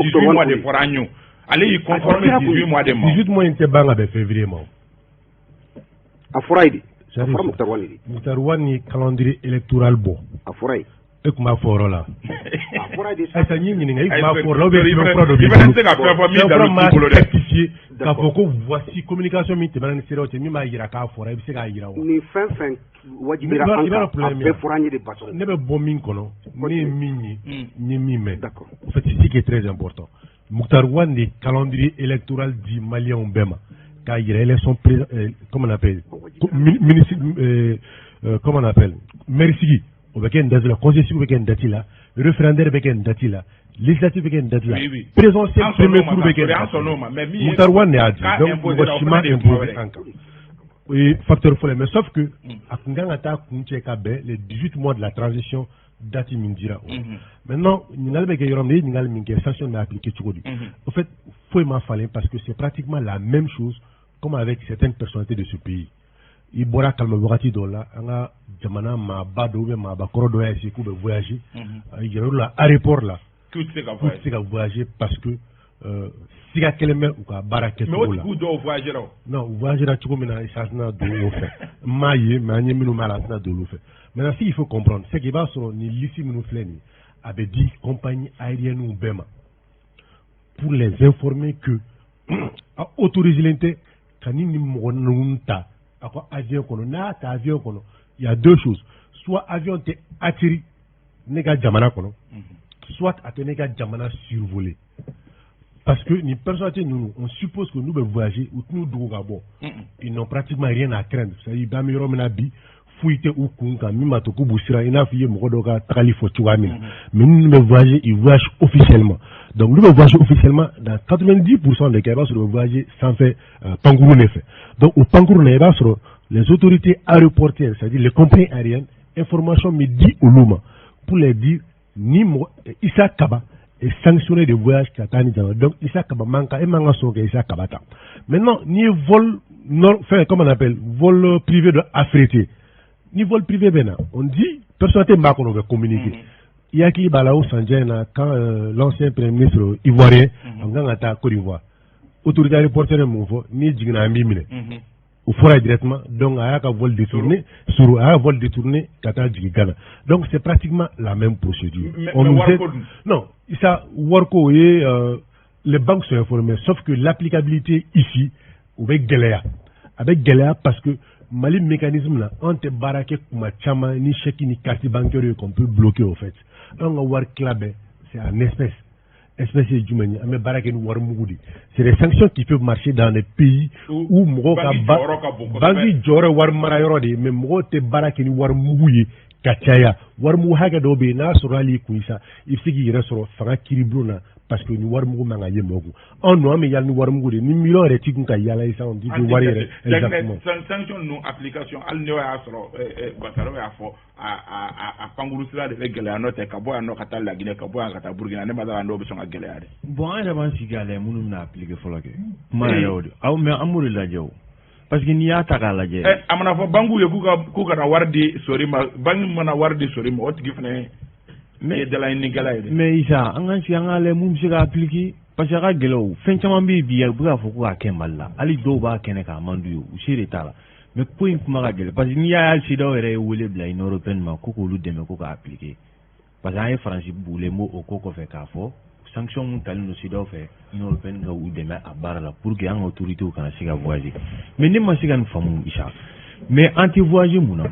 18 mois de fɔra an ye, ale y'i conformer 18 mois de ma. 18 mois in tɛ ban ka bɛn février ma. A fɔra ye de, a fɔra Moctar Ouane de. Moctar Ouane ye calendrier électoral bɔ. A fɔra ye. E tun b'a fɔ o yɔrɔ la. A fɔra de. Ayisa, n y'i ɲininka, i tun b'a fɔ o yɔrɔ la ou bien sɛbɛn fura dɔ b'i bolo? I fana tɛ se ka fɛn fɔ min dalu t'i bolo dɛ. Certifié k'a fɔ ko voici communication min tɛmɛna ni CEDEAO cɛ, min b'a jira k'a fɔra, i bɛ se k'a jira wa? Nin fɛn fɛn wajibira an kan, a bɛɛ fɔra an ye de, Basɔrɔ. Ne bɛ bɔ min kɔnɔ, ne ye min ye, n ye min mɛn. D'accord. En fait, c'est ce qui est très important. Moctar Ouane de calendrier électoral di maliyɛnw bɛɛ ma k'a yira élection président, comment on appelle, ministre, comment on appelle, maire sigi, o bɛ kɛ nin date la, conseil sigi bɛ kɛ nin date la, référendaire bɛ kɛ nin date la, législative bɛ kɛ nin date la, présidentiel premier tour bɛ kɛ nin date la. Moctar Ouane de y'a di, donc mɔgɔ si ma imposé an kan. O ye facteur fɔlɔ ye. Mais sauf que a kun kan ka taa kun cɛ ka bɛn les 18 mois de la transition, date min dira o. Maintenant, ɲininkali bɛ kɛ yɔrɔ min, i ye ɲininkali min kɛ, sanction bɛ appliquer cogo di? Au fait, foyi ma falen, parce que c'est pratiquement la même chose comme avec certaines personnalités de ce pays. I bɔra kalama wagati dɔw la, an ka jamana maaba dɔw ou bien maabakɔrɔ dɔw y'a essayé k'u bɛ voyager, a yɛrɛ la aéroport la k'u tɛ se ka k'u tɛ se ka voyager, parce que siga kelen bɛ u ka baara kɛcogo la. Mais o tigiw dɔw voyagera o. Non, u voyagera cogo min na, sa tɛna don o fɛ. N m'a ye, mais an ye minnu mɛn a la, an tɛna don olu fɛ. Maintenant, ce qu'il faut comprendre, c'est qu'il b'a sɔrɔ nin liste minnu filɛ nin ye, a bɛ di compagnie aérienne bɛɛ ma pour les informer que a autorisé len tɛ ka ni mɔgɔ ninnu ta a ka avion kɔnɔ. N'a y'a ta avion kɔnɔ, il y a deux choses: soit avion tɛ atterri ne ka jamana kɔnɔ, soit a tɛ ne ka jamana survoler, parce que ni personnalité ninnu, on suppose que n'u bɛ voyager, u t'u dogo ka bɔ, ils n'ont pratiquement rien à craindre. C'est-à-dire, b'an bɛ yɔrɔ min na bi, foyi tɛ u kun kan min b'a to k'u b'u siran, i n'a fɔ i ye mɔgɔ dɔw ka tagali fɔ cogoya min na. Mais minnu bɛ voyager, ils voyagent officiellement. Donc n'u bɛ voyager officiellement, dans 90% des cas, i b'a sɔrɔ u bɛ voyager sanfɛ pankurun de fɛ. Donc o pankurun na, i b'a sɔrɔ les autorités aéroportuaires, c'est-à-dire les compagnies aériennes, information bɛ di olu ma pour les dire ni mɔgɔ Issa Kaba est sanctionné de voyage ka taa ni jamana. Donc Issa Kaba man kan, e man ka sɔn ka Issa Kaba ta. Maintenant, n'i ye vol nord, fɛn, comment on appelle, vol privé dɔ affrété, ni vol privé bɛ na, on dit personnalité b'a kɔnɔ, o bɛ communiquer. I hakili b'a la, o sanjɛ in na, quand l'ancien premier ministre ivoirien a kan ka taa Côte d'Ivoire, autorité aéroportuaire ye mun fɔ? N'i jiginna, an b'i minɛ. O fɔra directement. Donc a y'a ka vol détourné sur, a y'a vol détourné ka taa jigin Ghana. Donc c'est pratiquement la même procédure. Mais, on mais nous wariko dun? Non, ça, wariko o ye, les banques sont informées, sauf que l'applicabilité ici, o bɛ gɛlɛya, a bɛ gɛlɛya, parce que Mali mécanisme la, an tɛ baara kɛ kuma caman ni chèque ni carte bancaire ye qu'on peut bloquer. Au fait, an ka wari tila bɛɛ, c'est en espèce. Espèce ye jumɛn ye? An bɛ baara kɛ ni wari mugu de. C'est des sanctions qui peuvent marcher dans des pays où mɔgɔw ka banque jɔyɔrɔ ka bon kosɛbɛ. Banque jɔyɔrɔ ye wari mara yɔrɔ de ye, mais mɔgɔw tɛ baara kɛ ni wari mugu ye ka caya. Warimugu hakɛ dɔw bɛ yen, n'a sɔrɔ hali i kun sa, i bɛ se k'i yɛrɛ sɔrɔ fanga kiiribulon na, parce que ni warimugu man ka ye mɔgɔ kun. Anw dun, an bɛ yala ni warimugu de ye. Ni miliyɔn yɛrɛ t'i kun ka yala i sa, on dit que wari yɛrɛ, exactement. Sanction ninnu application, hali ne y'a sɔrɔ Basaro y'a fɔ, a pankuru sira de bɛ gɛlɛya. N'o tɛ, ka bɔ yan nɔ ka taa Laginɛ, ka bɔ yan ka taa Burukina, ne ma d'a la n'o bɛ sɔn ka gɛlɛya dɛ. Bon, an yɛrɛ b'an sigi k'a lajɛ minnu bɛna appliquer fɔlɔ kɛ. Kuma yɛrɛ o de aw, mais an b'o de lajɛ o, parce que n'i y'a ta k'a lajɛ. Ɛ, a mana fɔ banque ye k'u ka na wari di Sori ma, banque mana wari di Sori ma, o tigi fana ye dalaɲinikɛla ye dɛ. Mais Isa, an k'an sigi, an k'a lajɛ mun bɛ se ka appliquer, parce que a ka gɛlɛn o. Fɛn caman bɛ yen bi, u bɛ k'a fɔ ko k'a kɛ Mali la, hali dɔw b'a kɛnɛ kan, a man d'u ye, u se de t'a la. Mais ko in kuma ka gɛlɛn, parce que n'i y'a ye CEDEAO yɛrɛ ye wele bila Union européenne ma ko k'olu dɛmɛ ko k'a appliquer, parce que an ye Faransi bugulen b'o o ko kɔfɛ k'a fɔ sanction mun talen don CEDEAO fɛ, Union européenne ka u dɛmɛ a baara la pour que an ka autorités kana se ka voyager. Mais ne ma se ka nin faamu, Isa, mais an tɛ voyager mun na?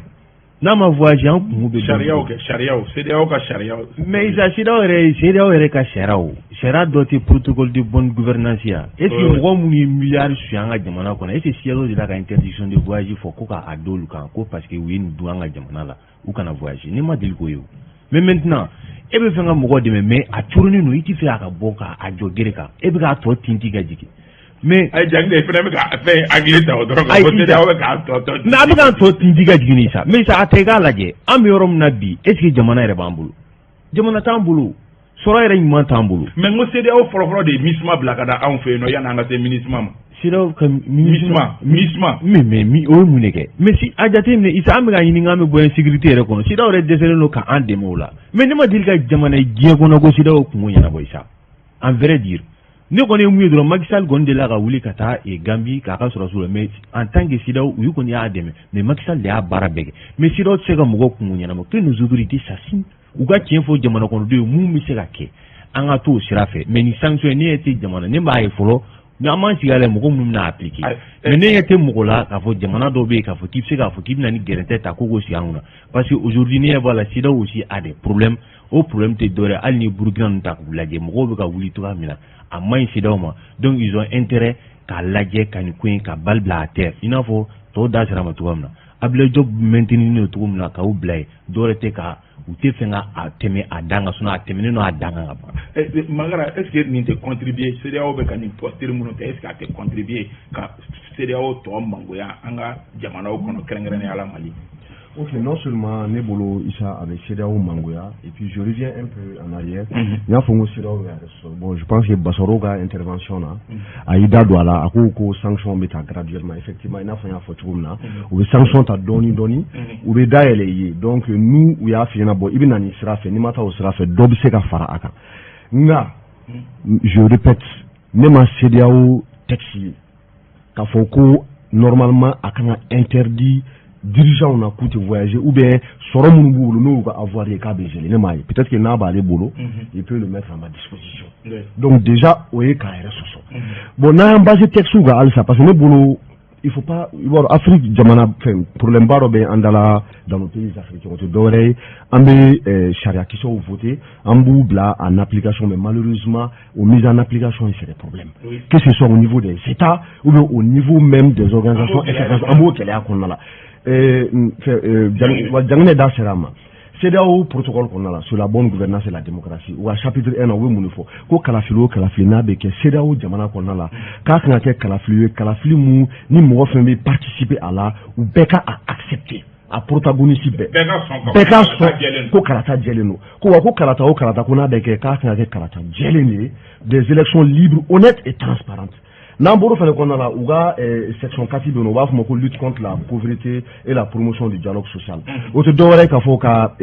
N'a ma voyager, an kungo bɛ Sariyaw kɛ, sariyaw, CEDEAO ka sariyaw. Mais Isa, CEDEAO yɛrɛ ka sariyaw, sariya dɔ tɛ protocole de bonne gouvernance ya? Est ce que mɔgɔ minnu ye miliyari suɲɛ an ka jamana kɔnɔ, est ce que CEDEAO de la ka interdiction de voyage fɔ ko k'a d'olu kan ko parce que u ye nin dun an ka jamana la, u kana voyager? Ne ma deli k'o ye o. Mais maintenant, e bɛ fɛ ka mɔgɔ dɛmɛ, mais a curunnen don, i tɛ fɛ a ka bɔ k'a jɔ gere kan, e bɛ k'a tɔ tinti ka jigin, mais Ayi, Janginɛ fana bɛ ka fɛn hakili ta o dɔrɔn kan ko CEDEAO bɛ k'a tɔ Mais a bɛ k'an tɔ tinti ka jigin sa. Mais sa, a tɛ i k'a lajɛ, an bɛ yɔrɔ min na bi, est ce que jamana yɛrɛ b'an bolo? Jamana t'an bolo, sɔrɔ yɛrɛ ɲuman t'an bolo. Mais n ko CEDEAO fɔlɔfɔlɔ de ye MISMA bila ka na anw fɛ yen nɔ, yanni an ka se MINUSMA ma. CEDEAO ka MISMA, MISMA. Mais o ye mun de kɛ? Mais si a jateminɛ, Isa, an bɛ ka ɲini k'an bɛ bɔ insécurité yɛrɛ kɔnɔ, CEDEAO yɛrɛ dɛsɛlen don k'an dɛmɛ o la. Mais ne ma deli ka jamana ye diɲɛ kɔnɔ ko CEDEAO kungo ɲɛnabɔ, Isa. En vrai dire, ne kɔni ye mun ye dɔrɔn, Macky Sall kɔni delila ka wuli ka taa Gambie k'a ka sɔrɔsiw la. Mais en tant que CEDEAO, u kɔni y'a dɛmɛ, mais Macky Sall de y'a baara bɛɛ kɛ. Mais CEDEAO tɛ se ka mɔgɔw kungo ɲɛnabɔ. Que nos autorités s'assument, u ka tiɲɛ fɔ jamana kɔnɔdenw ye, mun bɛ se ka kɛ, an ka t'o sira fɛ. Mais nin sanction, ne ɲɛ tɛ jamana, ne b'a ye fɔlɔ, mais an b'an sigi a la mɔgɔ minnu bɛna appliquer. Mais ne ɲɛ tɛ mɔgɔ la k'a fɔ jamana dɔw bɛ yen k'a fɔ k'i bɛ se k'a fɔ k'i bɛna ni gɛrɛntɛ ta ko k'o sigi an kunna, parce que aujourd'hui, ne ɲɛ b'a la, CEDEAO aussi a des problèmes. O problème tɛ dɔwɛrɛ, hali ni Burukina ninnu ta k'u lajɛ, mɔgɔw bɛ ka wuli cogoya min na, a man ɲi CEDEAO ma. Donc ils ont intérêt k'a lajɛ ka nin ko in ka bali bila à terre, i n'a fɔ tɔw da sera ma cogoya min na. Abdoulaye Diop maintenir don cogo min na k'aw bila yen, dɔwɛrɛ tɛ ka u tɛ fɛ ka a tɛmɛ a dan kan, sinon a tɛmɛnen don a dan kan ka ban. Mangara, est ce que nin tɛ contribuer, CEDEAO bɛ ka nin posture minnu ta, est ce que a tɛ contribuer ka CEDEAO tɔ mangoya an ka jamanaw kɔnɔ, kɛrɛnkɛrɛnnenya la Mali? Ok, non seulement ne bolo, Issa, avec CEDEAO mangoya, et puis je reviens un peu en arrière. N y'a fɔ n ko CEDEAO bɛ yɛrɛ sɔrɔ. Bon, je pense que Basaro ka intervention na, a y'i da don a la, a ko ko sanction bɛ ta graduellement. Effectivement, i n'a fɔ n y'a fɔ cogo min na, u bɛ sanction ta dɔɔni dɔɔni, u bɛ dayɛlɛ i ye. Donc n'u u y'a f'i ɲɛna, bon, i bɛ na nin sira fɛ, n'i ma taa o sira fɛ, dɔ bɛ se ka fara a kan. Nka je répète, ne ma CEDEAO texte ye k'a fɔ ko normalement a kan ka interdit dirigeants na k'u tɛ voyager, ou bien sɔrɔ minnu b'u bolo n'u y'u ka avoir ye k'a bɛ geler. Ne m'a ye. Peut-être que n'a b'ale bolo, il peut le mettre à ma disposition. Donc déjà, o ye k'a yɛrɛ sɔsɔ. Bon, n'an y'an basé texte kan halisa, parce que ne bolo, il faut pas, i b'a dɔn, Afrique jamana fɛn problème ba dɔ bɛ an da la dans nos pays africains, o tɛ dɔwɛrɛ ye, an bɛ sariya kisɛw voter, an b'u bila en application, mais malheureusement, aux mises en application, c'est des problèmes, que ce soit au niveau des États ou bien au niveau même des organisations internationales. An b'o gɛlɛya kɔnɔna la. Janginɛ da sera a ma, CEDEAO protocole kɔnɔna la sur la bonne gouvernance et la démocratie, u ka chapitre 1 na, u bɛ mun de fɔ? Ko kalafili o kalafili n'a bɛ kɛ CEDEAO jamana kɔnɔna la, k'a kan ka kɛ kalafili ye, kalafili mun ni mɔgɔ fɛn bɛ participer a la, u bɛɛ ka a accepter, a protagoniste bɛɛ bɛɛ ka sɔn ko kalata jɛlen don, ko wa ko kalata o kalata ko n'a bɛ kɛ, k'a kan ka kɛ kalata jɛlen de ye, des élections libres, honnêtes et transparentes. N'an bɔr'o fɛnɛ kɔnɔna la, u ka section 4 bɛ yen nɔ, u b'a fɔ ma ko lutte contre la pauvreté et la promotion du dialogue social. O tɛ dɔwɛrɛ ye k'a fɔ ka,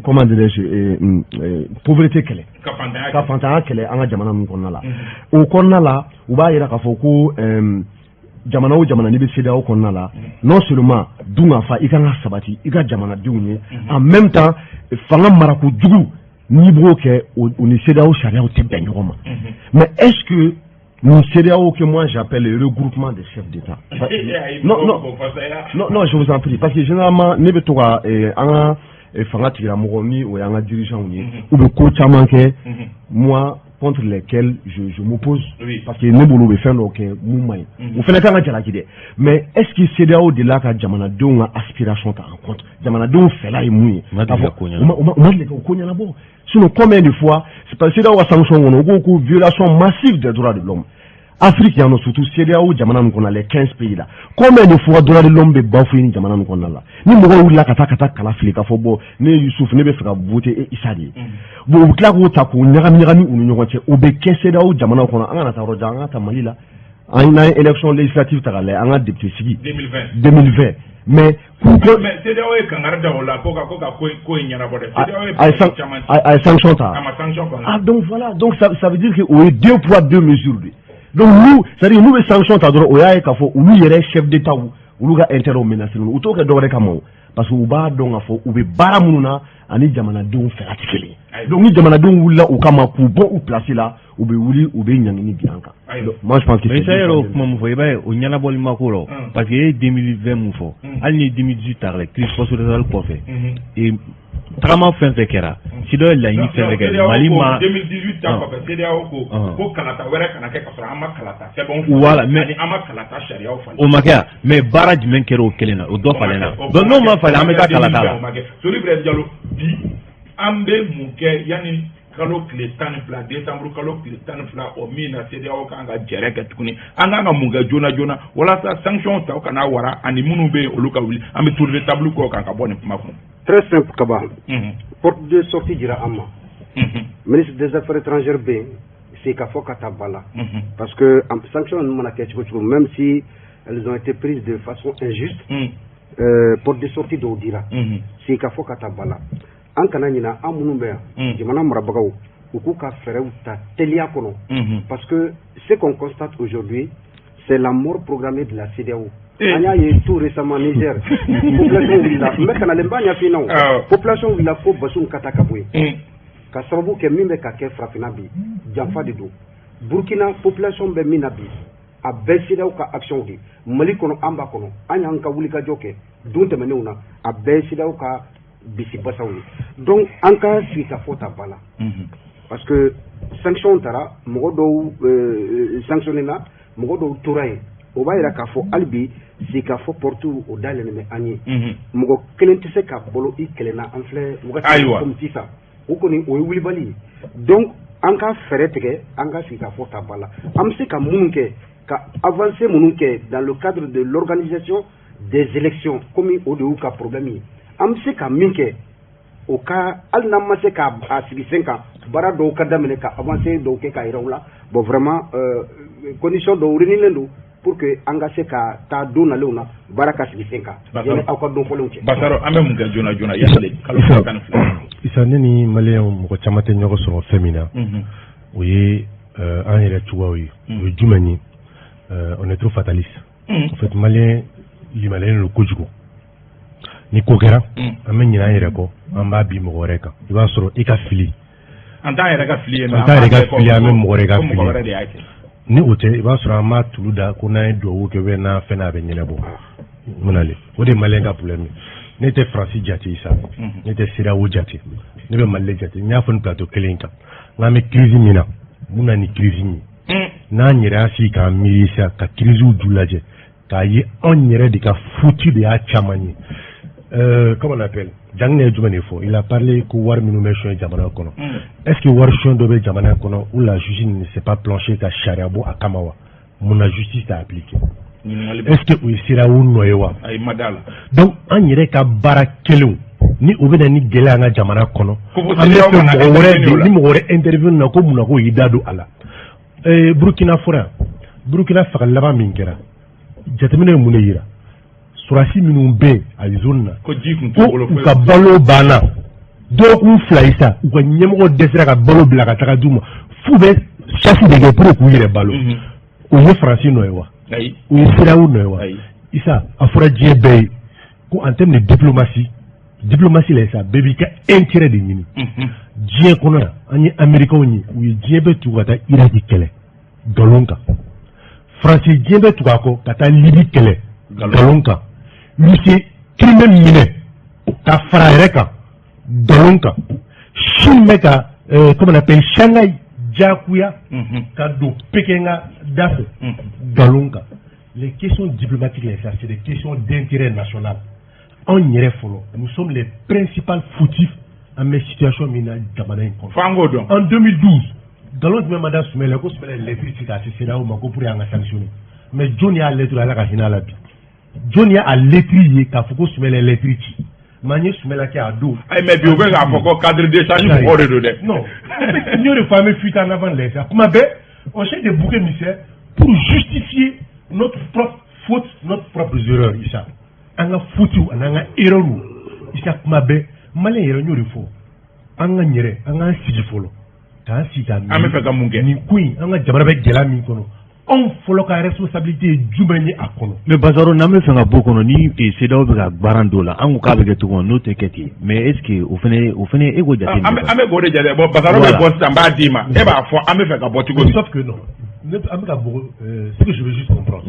comment dirais-je, pauvreté kɛlɛ, ka fantanya kɛlɛ an ka jamana ninnu kɔnɔna la. O kɔnɔna la, u b'a yira k'a fɔ ko jamana o jamana n'i bɛ CEDEAO kɔnɔna la, non seulement dun ka fa i kan ka sabati i ka jamanadenw ye, en même temps fanga marako jugu n'i b'o kɛ, o ni CEDEAO sariyaw tɛ bɛn ɲɔgɔn ma. Mais est-ce que nin CEDEAO que moi j'appelle le regroupement des chefs d'État? Non, non, non, non, je vous en prie, parce que généralement ne bɛ to ka an ka fanga tigilamɔgɔ ni o y'an ka dirigeants ye, u bɛ ko caman kɛ, moi contre lesquels je m'oppose, parce que ne bolo, u bɛ fɛn dɔw kɛ mun man ɲi, o fana kan ka jalaki dɛ. Mais est ce que CEDEAO delila ka jamanadenw ka aspiration ta en compte? Jamanadenw fɛla ye mun ye? U ma deli ka ko ɲɛnabɔ, u ma deli ka ko ɲɛnabɔ. Sinon, combien de fois, c'est parce que CEDEAO ka sanction kɔnɔ, u ko ko violation massive des droits de l'homme. Afrique yan nɔ, surtout CEDEAO jamana ninnu kɔnɔ, les 15 pays là, combien de fois droits de l'homme bɛ bafoué ni jamana ninnu kɔnɔna la? Ni mɔgɔw wulila ka taa kala fili k'a fɔ: bon, ne ye Yusuf, ne bɛ fɛ ka voter e Isa de ye, bon, u bɛ tila k'o ta k'o ɲagami ɲagami u ni ɲɔgɔn cɛ. O bɛ kɛ CEDEAO jamanaw kɔnɔ. An kana taa yɔrɔ jan, an ka ta Mali la. An n'an ye élection législative ta k'a lajɛ, an ka député sigi 2020. 2020, mais Mais CEDEAO ye kangari da o la ko ka ko in ɲɛnabɔ dɛ. CEDEAO ye a ye caman a ye sanction ta. A ma sanction kɔni. Ah, donc voilà, donc ça veut dire que o ye deux poids deux mesures de. Donc nous, c'est à dire n'u bɛ sanction ta dɔrɔn, o y'a ye k'a fɔ olu yɛrɛ chef d'état, olu ka intérêt menacé. U t'o kɛ dɔwɛrɛ kama o, parce que u b'a dɔn k'a fɔ u bɛ baara minnu na ani jamanadenw fɛla tɛ kelen ye. Donc ni jamanadenw wulila u kama k'u bɔ u place la, u bɛ wuli, u bɛ ɲangini bin an kan. Moi, je pense que Mais Isa yɛrɛ, o kuma mun fɔ, i b'a ye o ɲɛnabɔli ma ko la, parce que e ye 2020 mun fɔ, hali ni ye 2018 ta k'a lajɛ, crise post-électorale kɔfɛ, tagama fɛn fɛn kɛra, CEDEAO ye laɲini fɛn fɛn kɛ, Mali ma 2018 ta kɔfɛ, CEDEAO ko ko kalata wɛrɛ kana kɛ ka sɔrɔ an ma kalata sɛbɛnw Voilà, mais ani an ma kalata sariyaw falen. O ma kɛ yan, mais baara jumɛn kɛra o kelen na? O dɔ falen na. Donc n'o ma falen, an bɛ taa kalata la. O ma kɛ. Sori Ibrahim Jalo, bi an bɛ mun kɛ yanni kalo tile 12, décembre kalo tile 12, o min na CEDEAO kan ka jɛrɛ kɛ tuguni? An kan ka mun kɛ joona joona walasa sanction ta kana wara ani minnu bɛ yen, olu ka wuli? An bɛ tour de table kɔ kan ka bɔ nin kuma kɔnɔ. Très simple, Kaba. Porte de sortie dira an ma. Ministre des Affaires étrangères bɛ yen, c'est k'a fɔ ka taa ba la. Parce que en sanction ninnu mana kɛ cogo cogo, même si elles ont été prises de façon injuste, porte de sortie dɔw dira. C'est k'a fɔ ka taa ba la. An kana ɲina, an minnu bɛ yan, jamana marabagaw, u k'u ka fɛɛrɛw ta teliya kɔnɔ. Parce que ce qu'on constate aujourd'hui, c'est la mort programmée de la CEDEAO. An y'a ye tout récemment Niger, population wulila, n bɛ ka nalen n b'a ɲɛf'i ɲɛna o. Population wulila ko Bazoum ka taa ka bɔ yen. Ka sababu kɛ min bɛ ka kɛ Farafinna bi, janfa de don. Burkina population bɛ min na bi, a bɛɛ CEDEAO ka action de. Mali kɔnɔ, an b'a kɔnɔ, an y'an ka wulikajɔ kɛ don tɛmɛnenw na, a bɛɛ ye CEDEAO ka bisi basaw ye. Donc an ka sigikafɔ ta ba la. Parce que sanction taara, mɔgɔ dɔw sanctionné na, mɔgɔ dɔw tora yen. O b'a yira k'a fɔ hali bi sigikafɔ porte o dayɛlɛnnen bɛ an ye. Mɔgɔ kelen tɛ se ka balo i kelen na. An filɛ wagati min komi sisan, o kɔni o ye wulibali ye. Donc an ka fɛɛrɛ tigɛ, an ka sigikafɔ ta ba la. An bɛ se ka minnu kɛ, ka avancer minnu kɛ dans le cadre de l'organisation des élections, komi o de y'u ka problème ye, an bɛ se ka min kɛ, o ka hali n'an ma se k'a sigi sen kan, baara dɔw ka daminɛ, ka avancer dɔw kɛ k'a yira u la. Bon, vraiment, condition dɔw réunilen don pour que an ka se ka taa don nalenw na, baara ka sigi sen kan yanni aw ka don fɔlenw cɛ. Basaro, an bɛ mun kɛ joona joona yanni kalo 12? Isa, ne ni maliyɛnw mɔgɔ caman tɛ ɲɔgɔn sɔrɔ fɛn min na, o ye an yɛrɛ cogoyaw ye. O ye jumɛn ye? On est trop fataliste en fait. Maliyɛn limaniyalen don kojugu. Ni ko kɛra, an bɛ ɲinɛ an yɛrɛ kɔ, an b'a bi mɔgɔ wɛrɛ kan. I b'a sɔrɔ i ka fili An t'an yɛrɛ ka fili ye. An t'an yɛrɛ ka fili, an bɛ mɔgɔ wɛrɛ ka fili. Mɔgɔ wɛrɛ de y'a kɛ. Ni o tɛ, i b'a sɔrɔ an b'a tulu da ko n'an ye duwawu kɛ, n'a fɛn a bɛ ɲɛnabɔ munale. O de ye maliyɛn ka problème ye. Ne tɛ Faransi jate, Isa, ne tɛ CEDEAO jate, ne bɛ Mali jate. N y'a fɔ ni plateau kelen in kan, n'an bɛ crise min na, mun na ni crise in ye, n'an yɛrɛ y'a sigi k'an miiri sa, ka crise ju lajɛ k'a ye, anw yɛrɛ de ka faute de y'a caman ye. Comment on appelle, Janginɛ ye jumɛn de fɔ? Il a parlé ko wari minnu bɛ suɲɛ jamana kɔnɔ. Est-ce que wari suɲɛ dɔ bɛ jamana kɔnɔ où la justice ne s'est pas penchée ka sariya bɔ a kama wa? Mun na justice t'a appliqué? Est-ce que o ye CEDEAO nɔ ye wa? Ayi, ma da la. Donc an yɛrɛ ka baara kɛlenw ni o bɛ na ni gɛlɛya an ka jamana kɔnɔ, an bɛ fɛ mɔgɔ wɛrɛ de, ni mɔgɔ wɛrɛ interview na ko mun na k'o y'i da don a la. Burukina fɔra yan, Burukina fagali laban min kɛra, jateminɛ ye mun de yira? Surasi minnu bɛ yen a zone na, ko ji kun ko u ka balo banna dɔgɔkun 2 ye sa, u ka ɲɛmɔgɔ dɛsɛra ka balo bila ka taga d'u ma, f'u bɛ chasse de kɛ pour k'u yɛrɛ balo. O ye Faransi nɔ ye wa? O ye CEDEAO nɔ ye wa? Isa, a fɔra diɲɛ bɛɛ ye ko en terme de diplomatie, diplomatie la, Isa, bɛɛ b'i ka intérêt de ɲini diɲɛ kɔnɔ yan. An ye Américains ye, u ye diɲɛ bɛɛ tugu ka taa Iraki kɛlɛ nkalon kan. Faransi, diɲɛ bɛɛ tugu a kɔ ka taa Libi kɛlɛ nkalon kan. Russie, Crimée minɛ ka fara a yɛrɛ kan nkalon kan. Chine bɛ ka comment on appelle, Shanghai diyagoya ka don Pekin ka da fɛ nkalon kan. Les questions diplomatiques là, ça, c'est des questions d'intérêt national. Anw yɛrɛ fɔlɔ, nous sommes les principaux fautifs. An bɛ situation min na jamana in kɔnɔ, F'an k'o dɔn. En 2012, nkalon jumɛn ma da Soumaïla ko Soumaïla ye lettre ci k'a se CEDEAO ma ko pour an ka sanctionner? Mais jɔn y'a lettre, Ala ka hinɛ a la bi, jɔn y'a lettre ye k'a fɔ ko Soumaïla ye lettre ci? Mais an ye Soumaïla kɛ a don. Ayi, mais bi u bɛ k'a fɔ ko cadre d'échange mɔgɔw de don dɛ. Non, n y'o de fɔ, an bɛ fuite en avant de la kuma bɛɛ. On cherche des boucs émissaires pour justifier notre propre faute, notre propre erreur. Issa, an ka faute ani an ka erreur, Issa, kuma bɛɛ malien yɛrɛ, n y'o de fɔ, an ka yɛrɛ, an k'an sigi fɔlɔ, k'an sigi ka An bɛ fɛ ka mun kɛ? Nin ko in, an ka jamana bɛ gɛlɛya min kɔnɔ, anw fɔlɔ ka responsabilité ye jumɛn ye a kɔnɔ? Mais Bazaro, n'an bɛ fɛ ka bɔ o kɔnɔ ni CEDEAO bɛ ka baara dɔw la, an ko k'a bɛ kɛ cogo min, n'o tɛ kɛ ten, mais est ce que o fɛnɛ e k'o jate? An bɛ k'o de jate. Bon, Bazaro bɛ bɔ sisan, n b'a d'i ma, e b'a fɔ an bɛ fɛ ka bɔ cogo min. Sauf que non, an bɛ ka bɔ, ce que je veux juste comprendre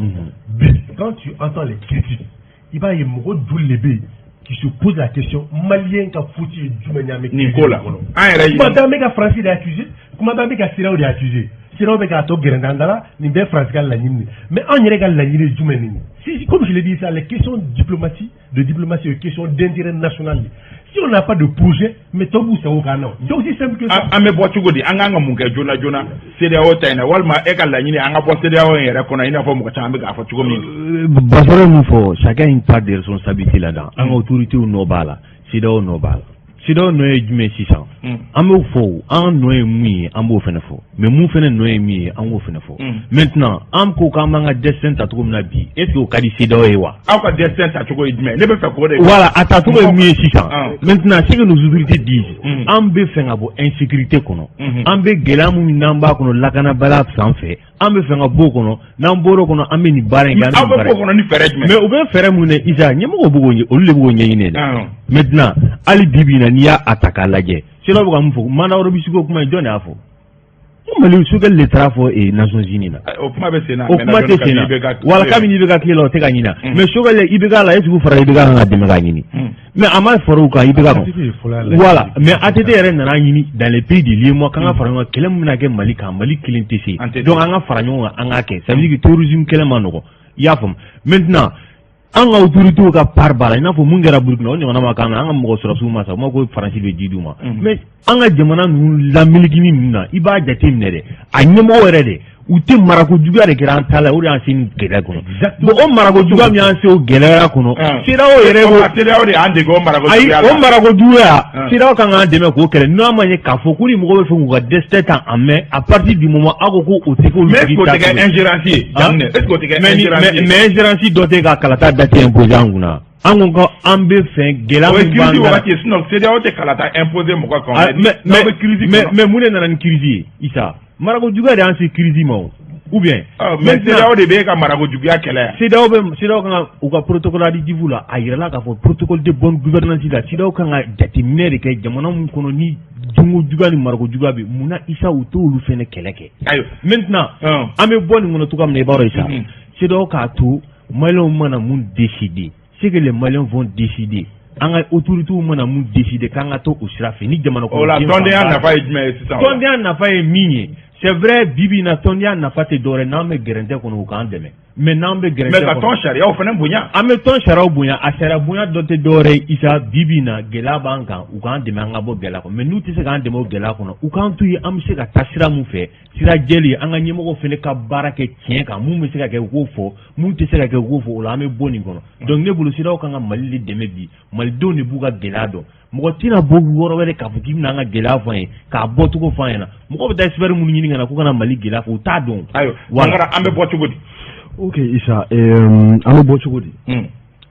bi, quand tu entends les critiques, i b'a ye mɔgɔ joli de bɛ yen qui se pose la question: malien ka faute ye jumɛn ye an bɛ nin ko la? An yɛrɛ kuma bɛɛ an bɛ ka Faransi de accuser, kuma bɛɛ an bɛ ka CEDEAO de accuser. CEDEAO bɛ k'a tɔ gɛrɛntɛ an da la, nin bɛɛ Faransi ka laɲini de. Mais anw yɛrɛ ka laɲini ye jumɛn nin ye? Si, comme je l'ai dit, ça, les questions de diplomatie, les questions d'intérêt national, si on n'a pas de projet, mais tɔw b'u sago k'an na. C'est aussi simple que ça. An bɛ bɔ cogo di? An kan ka mun kɛ joona joona CEDEAO ta in na? Walima e ka laɲini, an ka bɔ CEDEAO in yɛrɛ kɔnɔ, i n'a fɔ mɔgɔ caman bɛ k'a fɔ cogo min? Bazaro ye mun fɔ, chacun une part de responsabilité là-dedans. An ka autorités nɔ b'a la, CEDEAO nɔ b'a la. CEDEAO nɔ ye jumɛn sisan? An b'o fɔ o, an nɔ ye mun ye, an b'o fɛnɛ fɔ, mais mun fɛnɛ nɔ ye min ye, an k'o fɛnɛ fɔ. Maintenant, an ko k'an b'an ka destin ta cogo min na bi, est ce que o ka di CEDEAO ye wa? Aw ka destin tacogo ye jumɛn ye? Ne bɛ fɛ k'o de. Voilà, a tacogo ye min ye sisan. Maintenant, ce que nos autorités disent, an bɛ fɛ ka bɔ insécurité kɔnɔ, an bɛ gɛlɛya min n'an b'a kɔnɔ lakanabaliya fan fɛ, an bɛ fɛ ka bɔ o kɔnɔ. N'an bɔr'o kɔnɔ, an bɛ nin baara in kɛ, an Aw bɛ nin bɛ baara bɔ o in. kɔnɔ ni fɛɛrɛ jumɛn? Mais u bɛ fɛɛrɛ mun na, Isa, ɲɛmɔgɔw bɛ k'o ɲɛ, olu de bɛ k'o ɲɛɲini dɛ. Maintenant, hali bi bi in na, n'i y'a ta k'a lajɛ, CEDEAO bɛ ka mun fɔ? Mandat wɛrɛ bɛ sigi o kuma in, jɔn de y'a fɔ? Ko Mali Choguel de taara fɔ Nations Unies na. O kuma bɛ sen na. O kuma tɛ sen na. Wala kabini IBK tile la, o tɛ ka ɲina. Mais Choguel, IBK la, est ce que u fara IBK kan ka dɛmɛ k'a ɲini? Mais a ma fara u kan IBK kan. Voilà, mais ATT yɛrɛ nana ɲini dans les pays de l'UEMOA k'an ka fara ɲɔgɔn kan, kɛlɛ min bɛna kɛ Mali kan, Mali kelen tɛ se, donc an ka fara ɲɔgɔn kan, an k'a kɛ. Ça veut dire que terrorisme kɛlɛ ma nɔgɔn, i y'a faamu? Maintenant, an ka autorités ka part b'a la, i n'a fɔ mun kɛra Burukina, o ɲɔgɔnna ma k'an na. An ka mɔgɔ sɔrɔsiw ma sa, u ma ko Faransi bɛ ji d'u ma. Mais an ka jamana ninnu lamelegini ninnu na, i b'a jate minɛ dɛ, a ɲɛmɔgɔ yɛrɛ dɛ, u tɛ marako juguya de kɛra an ta la, o de y'an se nin gɛlɛya kɔnɔ. Bon, o marako juguya min y'an se o gɛlɛya kɔnɔ, CEDEAO yɛrɛ ko CEDEAO de y'an dege o marako juguya la. Ayi, o marako juguya, CEDEAO kan k'an dɛmɛ k'o kɛlɛ. N'a ma ɲɛ k'a fɔ ko ni mɔgɔ bɛ fɛ k'u ka destin ta en main, à partir du moment aw ko ko o tɛ k'olu Mais est-ce que o tɛ kɛ ingérence ye? Est-ce que o tɛ kɛ ingérence ye? Mais ingérence dɔ tɛ ka kalata date imposer an kunna. An ko ko an bɛ fɛ gɛlɛya O ye min b'an crise kan. wagati ye, sinon CEDEAO tɛ kalata imposer mɔgɔ kan. Mais mais mun de nana ni crise ye, Isa? Marako juguya de y'an se crise ma o, ou bien? Mais CEDEAO de bɛ e ka marako juguya kɛlɛ yan. CEDEAO bɛ, CEDEAO kan ka u ka protocole adhésif la, a yirala k'a fɔ protocole de bonne gouvernance la, CEDEAO kan ka jateminɛ de kɛ jamana min kɔnɔ ni dunko juguya ni marako juguya bɛ mun na, Isa, u t'olu fɛnɛ kɛlɛ kɛ. Ayiwa. Maintenant, an bɛ bɔ nin kɔnɔ cogoya min na, i b'a dɔn, Isa, CEDEAO k'a to Malienw mana mun décider, ce que les Maliens vont décider, an ka autorités mana mun décider, k'an ka to o sira fɛ ni jamana. O la, tɔndenya nafa ye jumɛn ye sisan? Tɔndenya nafa ye min ye, c'est vrai, bi bi in na, tɔndenya nafa tɛ dɔwɛrɛ, n'an bɛ gɛrɛntɛ kɔnɔ, u k'an dɛmɛ. Mais n'an bɛ gɛrɛntɛ Mais ka tɔn sariyaw fana bonya. An bɛ tɔn sariyaw bonya. A sariya bonya dɔ tɛ dɔwɛrɛ ye, Isa, bi bi in na, gɛlɛya b'an kan, u k'an dɛmɛ an ka bɔ gɛlɛya kɔnɔ. Mais n'u tɛ se k'an dɛmɛ o gɛlɛya kɔnɔ, u k'an to yen, an bɛ se ka taa sira mun fɛ, sira jɛlen, an ka ɲɛmɔgɔw fana ka baara kɛ tiɲɛ kan. Mun bɛ se ka kɛ, u k'o fɔ, mun tɛ se ka kɛ, u k'o fɔ. O la, an bɛ bɔ nin kɔnɔ. Donc ne bolo, CEDEAO kan ka Mali de dɛmɛ bi. Malidenw de b'u ka gɛlɛya dɔn. Mɔgɔ tɛna bɔ yɔrɔ wɛrɛ k'a fɔ k'i bɛna an ka gɛlɛya fɔ an ye, k'a bɔcogo fɔ an ɲɛna. Mɔgɔ bɛ taa expert minnu ɲini ka na k'u kana Mali gɛlɛya fɔ, u t'a dɔn. Ayiwa, Sankara, an bɛ bɔ cogo di? Ok, Isa, an bɛ bɔ cogo di?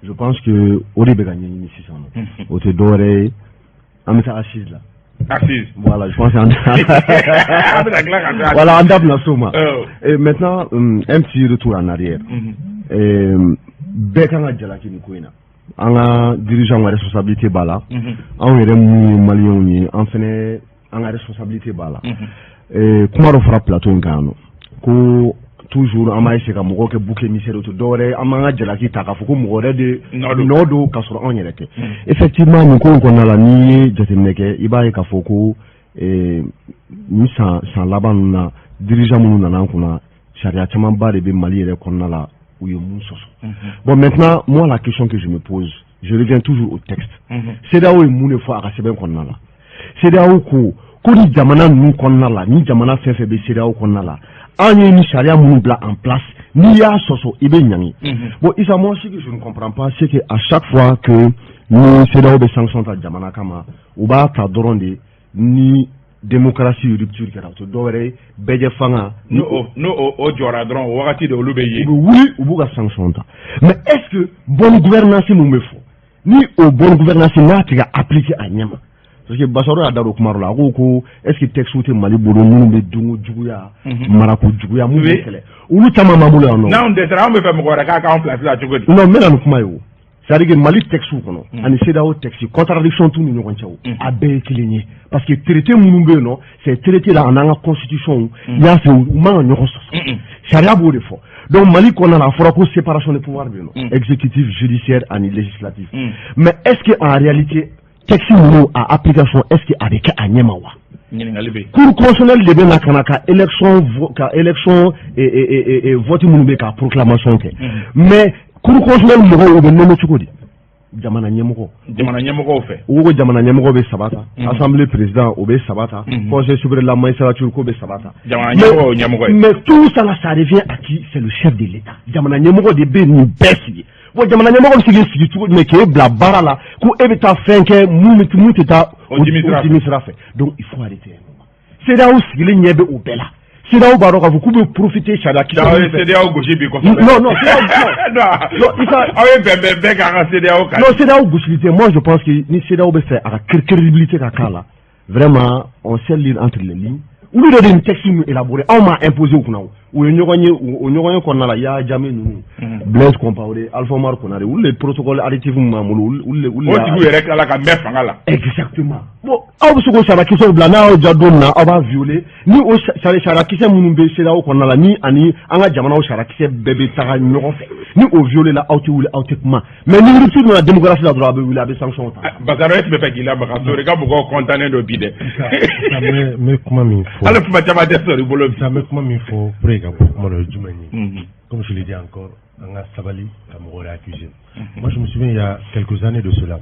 Je pense que o de bɛ ka ɲɛɲini sisan nɔ. O tɛ dɔwɛrɛ ye, an bɛ taa assise la. Assise. Voilà, je pense. An bɛna tila ka taa. Voilà, an da bɛna s'o ma. Et maintenant, un petit retour en arrière. Bɛɛ kan ka jalaki nin ko in na. An ka dirigeant ka responsabilité b'a la. Anw yɛrɛ mun ye malienw ye, an fɛnɛ, an ka responsabilité b'a la. Kuma dɔ fɔra plateau in kan yan nɔ ko toujours an b'a essayer ka mɔgɔw kɛ bouc émissaire, o tɛ dɔwɛrɛ ye, an b'an ka jalaki ta k'a fɔ ko mɔgɔ wɛrɛ de nɔ don, k'a sɔrɔ anw yɛrɛ tɛ. Effectivement, nin ko in kɔnɔna la, n'i ye jateminɛ kɛ, i b'a ye k'a fɔ ko Ni san laban ninnu na, dirigeant minnu nana an kunna, sariya camanba de bɛ Mali yɛrɛ kɔnɔna la u ye mun sɔsɔ. Bon, maintenant, moi, la question que je me pose, je reviens toujours au texte. CEDEAO ye mun de fɔ a ka sɛbɛn kɔnɔna la? CEDEAO ko ni jamana ninnu kɔnɔna la, ni jamana fɛn fɛn bɛ CEDEAO kɔnɔna la, an ye ni sariya minnu bila en place, n'i y'a sɔsɔ, i bɛ ɲangi. Bon, Issa, moi, ce que je ne comprends pas, c'est que à chaque fois que ni CEDEAO bɛ sanction ta jamana kama, u b'a ta dɔrɔn de ni démocratie rupture kɛra. O tɛ dɔwɛrɛ ye, bɛɛjɛ fanga. N'o o jɔra dɔrɔn, o wagati de olu bɛ ye. U bɛ wuli, u b'u ka sanction ta. Mais est-ce que bonne gouvernance mun bɛ fɔ, ni o bonne gouvernance n'a tɛ ka appliquer a ɲɛ ma? Parce que Basaro y'a da don kuma dɔ la, a ko est-ce que texte tɛ Mali bolo minnu bɛ dunko juguya, marako juguya, mun bɛ kɛlɛ, olu caman b'an bolo yan nɔ. N'anw dɛsɛra, anw bɛ fɛ mɔgɔ wɛrɛ k'a k'anw place la cogo di? Non, n bɛ na ni kuma ye o. C'est à dire que Mali texte kɔnɔ ani CEDEAO texte, contradiction t'u ni ɲɔgɔn cɛ o, a bɛɛ ye kelen ye, parce que traité minnu bɛ yen nɔ, ces traités là, an n'an ka constitution, i y'a fɛ, u man ka ɲɔgɔn sɔsɔ, sariya b'o de fɔ. Donc Mali kɔnɔna la, a fɔra ko séparation de pouvoir bɛ yen nɔ, exécutif, judiciaire ani législatif. Mais est-ce que en réalité, texte ninnu a application, est-ce que a bɛ kɛ a ɲɛ ma wa? Ɲininkali bɛ yen. Cour constitutionnelle de bɛ na ka na ka élection vote minnu bɛ ka proclamation kɛ. Mais cour constitutionnelle mɔgɔw, u bɛ nommé cogo di? Jamana ɲɛmɔgɔ. Jamana ɲɛmɔgɔw fɛ. U ko jamana ɲɛmɔgɔ bɛ saba ta, assemblée président o bɛ saba ta, conseil supérieur de la magistrature ko bɛ saba ta. Jamana ɲɛmɔgɔ ɲɛmɔgɔ ye. Mais tout ça là, ça revient à qui? C'est le chef de l'État. Jamana ɲɛmɔgɔ de bɛ nin bɛɛ sigi. Bon, jamana ɲɛmɔgɔ bɛ se k'i sigi cogo jumɛn k'e bila baara la ko e bɛ taa fɛn kɛ mun tɛ taa o dimi sira fɛ? Donc il faut arrêter un moment. CEDEAO sigilen ɲɛ bɛ o bɛɛ la. CEDEAO b'a dɔn k'a fɔ k'u bɛ profiter sariya kisɛ. Aw ye CEDEAO gosi bi kosɛbɛ. Non, non, non, Isa, aw ye bɛn bɛɛ k'an ka CEDEAO kan. Non, CEDEAO gosili tɛ. Moi, je pense que ni CEDEAO bɛ fɛ a ka crédibilité ka k'a la, vraiment, on sait lire entre les lignes. Olu de nin texte ninnu élaboré, anw m'a imposé u kunna. U ye ɲɔgɔn ye, o ɲɔgɔn ye kɔnɔna la, Yaya Jammeh ninnu, Blaise Compaoré, Alpha Oumar Konaré, olu de protocole additif min b'an bolo, olu de. O tigiw yɛrɛ tilala ka mɛn fanga la. Exactement. Bon, aw bɛ se k'o sariyakisɛw bila, n'a y'aw ja don min na, aw b'a violer. Ni o sariyakisɛ minnu bɛ CEDEAO kɔnɔna la, ni ani an ka jamanaw sariyakisɛ bɛɛ bɛ taga ɲɔgɔn fɛ, ni o violer la, aw tɛ wuli, aw tɛ kuma. Mais ni rupture nana démocratie la dɔrɔn, a bɛ wuli, a bɛ sanction ta. Basaro, e tun bɛ fɛ k'i lamaga, Sori ka mɔgɔw content don bi dɛ. N bɛ kuma min fɔ. Hali kuma caman tɛ sɔrɔ i bolo bi. N bɛ kuma min fɔ pour que ka bɔ kuma dɔ ye jumɛn ye? Comme je l'ai dit encore, an ka sabali ka mɔgɔ wɛrɛ accuser. Moi, je me souviens, il y a quelques années de cela,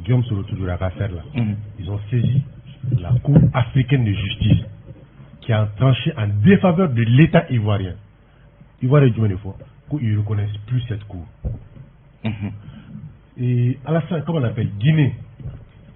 Guillaume Soro, toujours à affaire là, ils ont saisi la Cour africaine de justice qui a tranché en défaveur de l'État ivoirien. Ivoirien jumɛn de fɔ? Qu'ils ne reconnaissent plus cette cour. Et Alassane, comment on appelle, Guinée,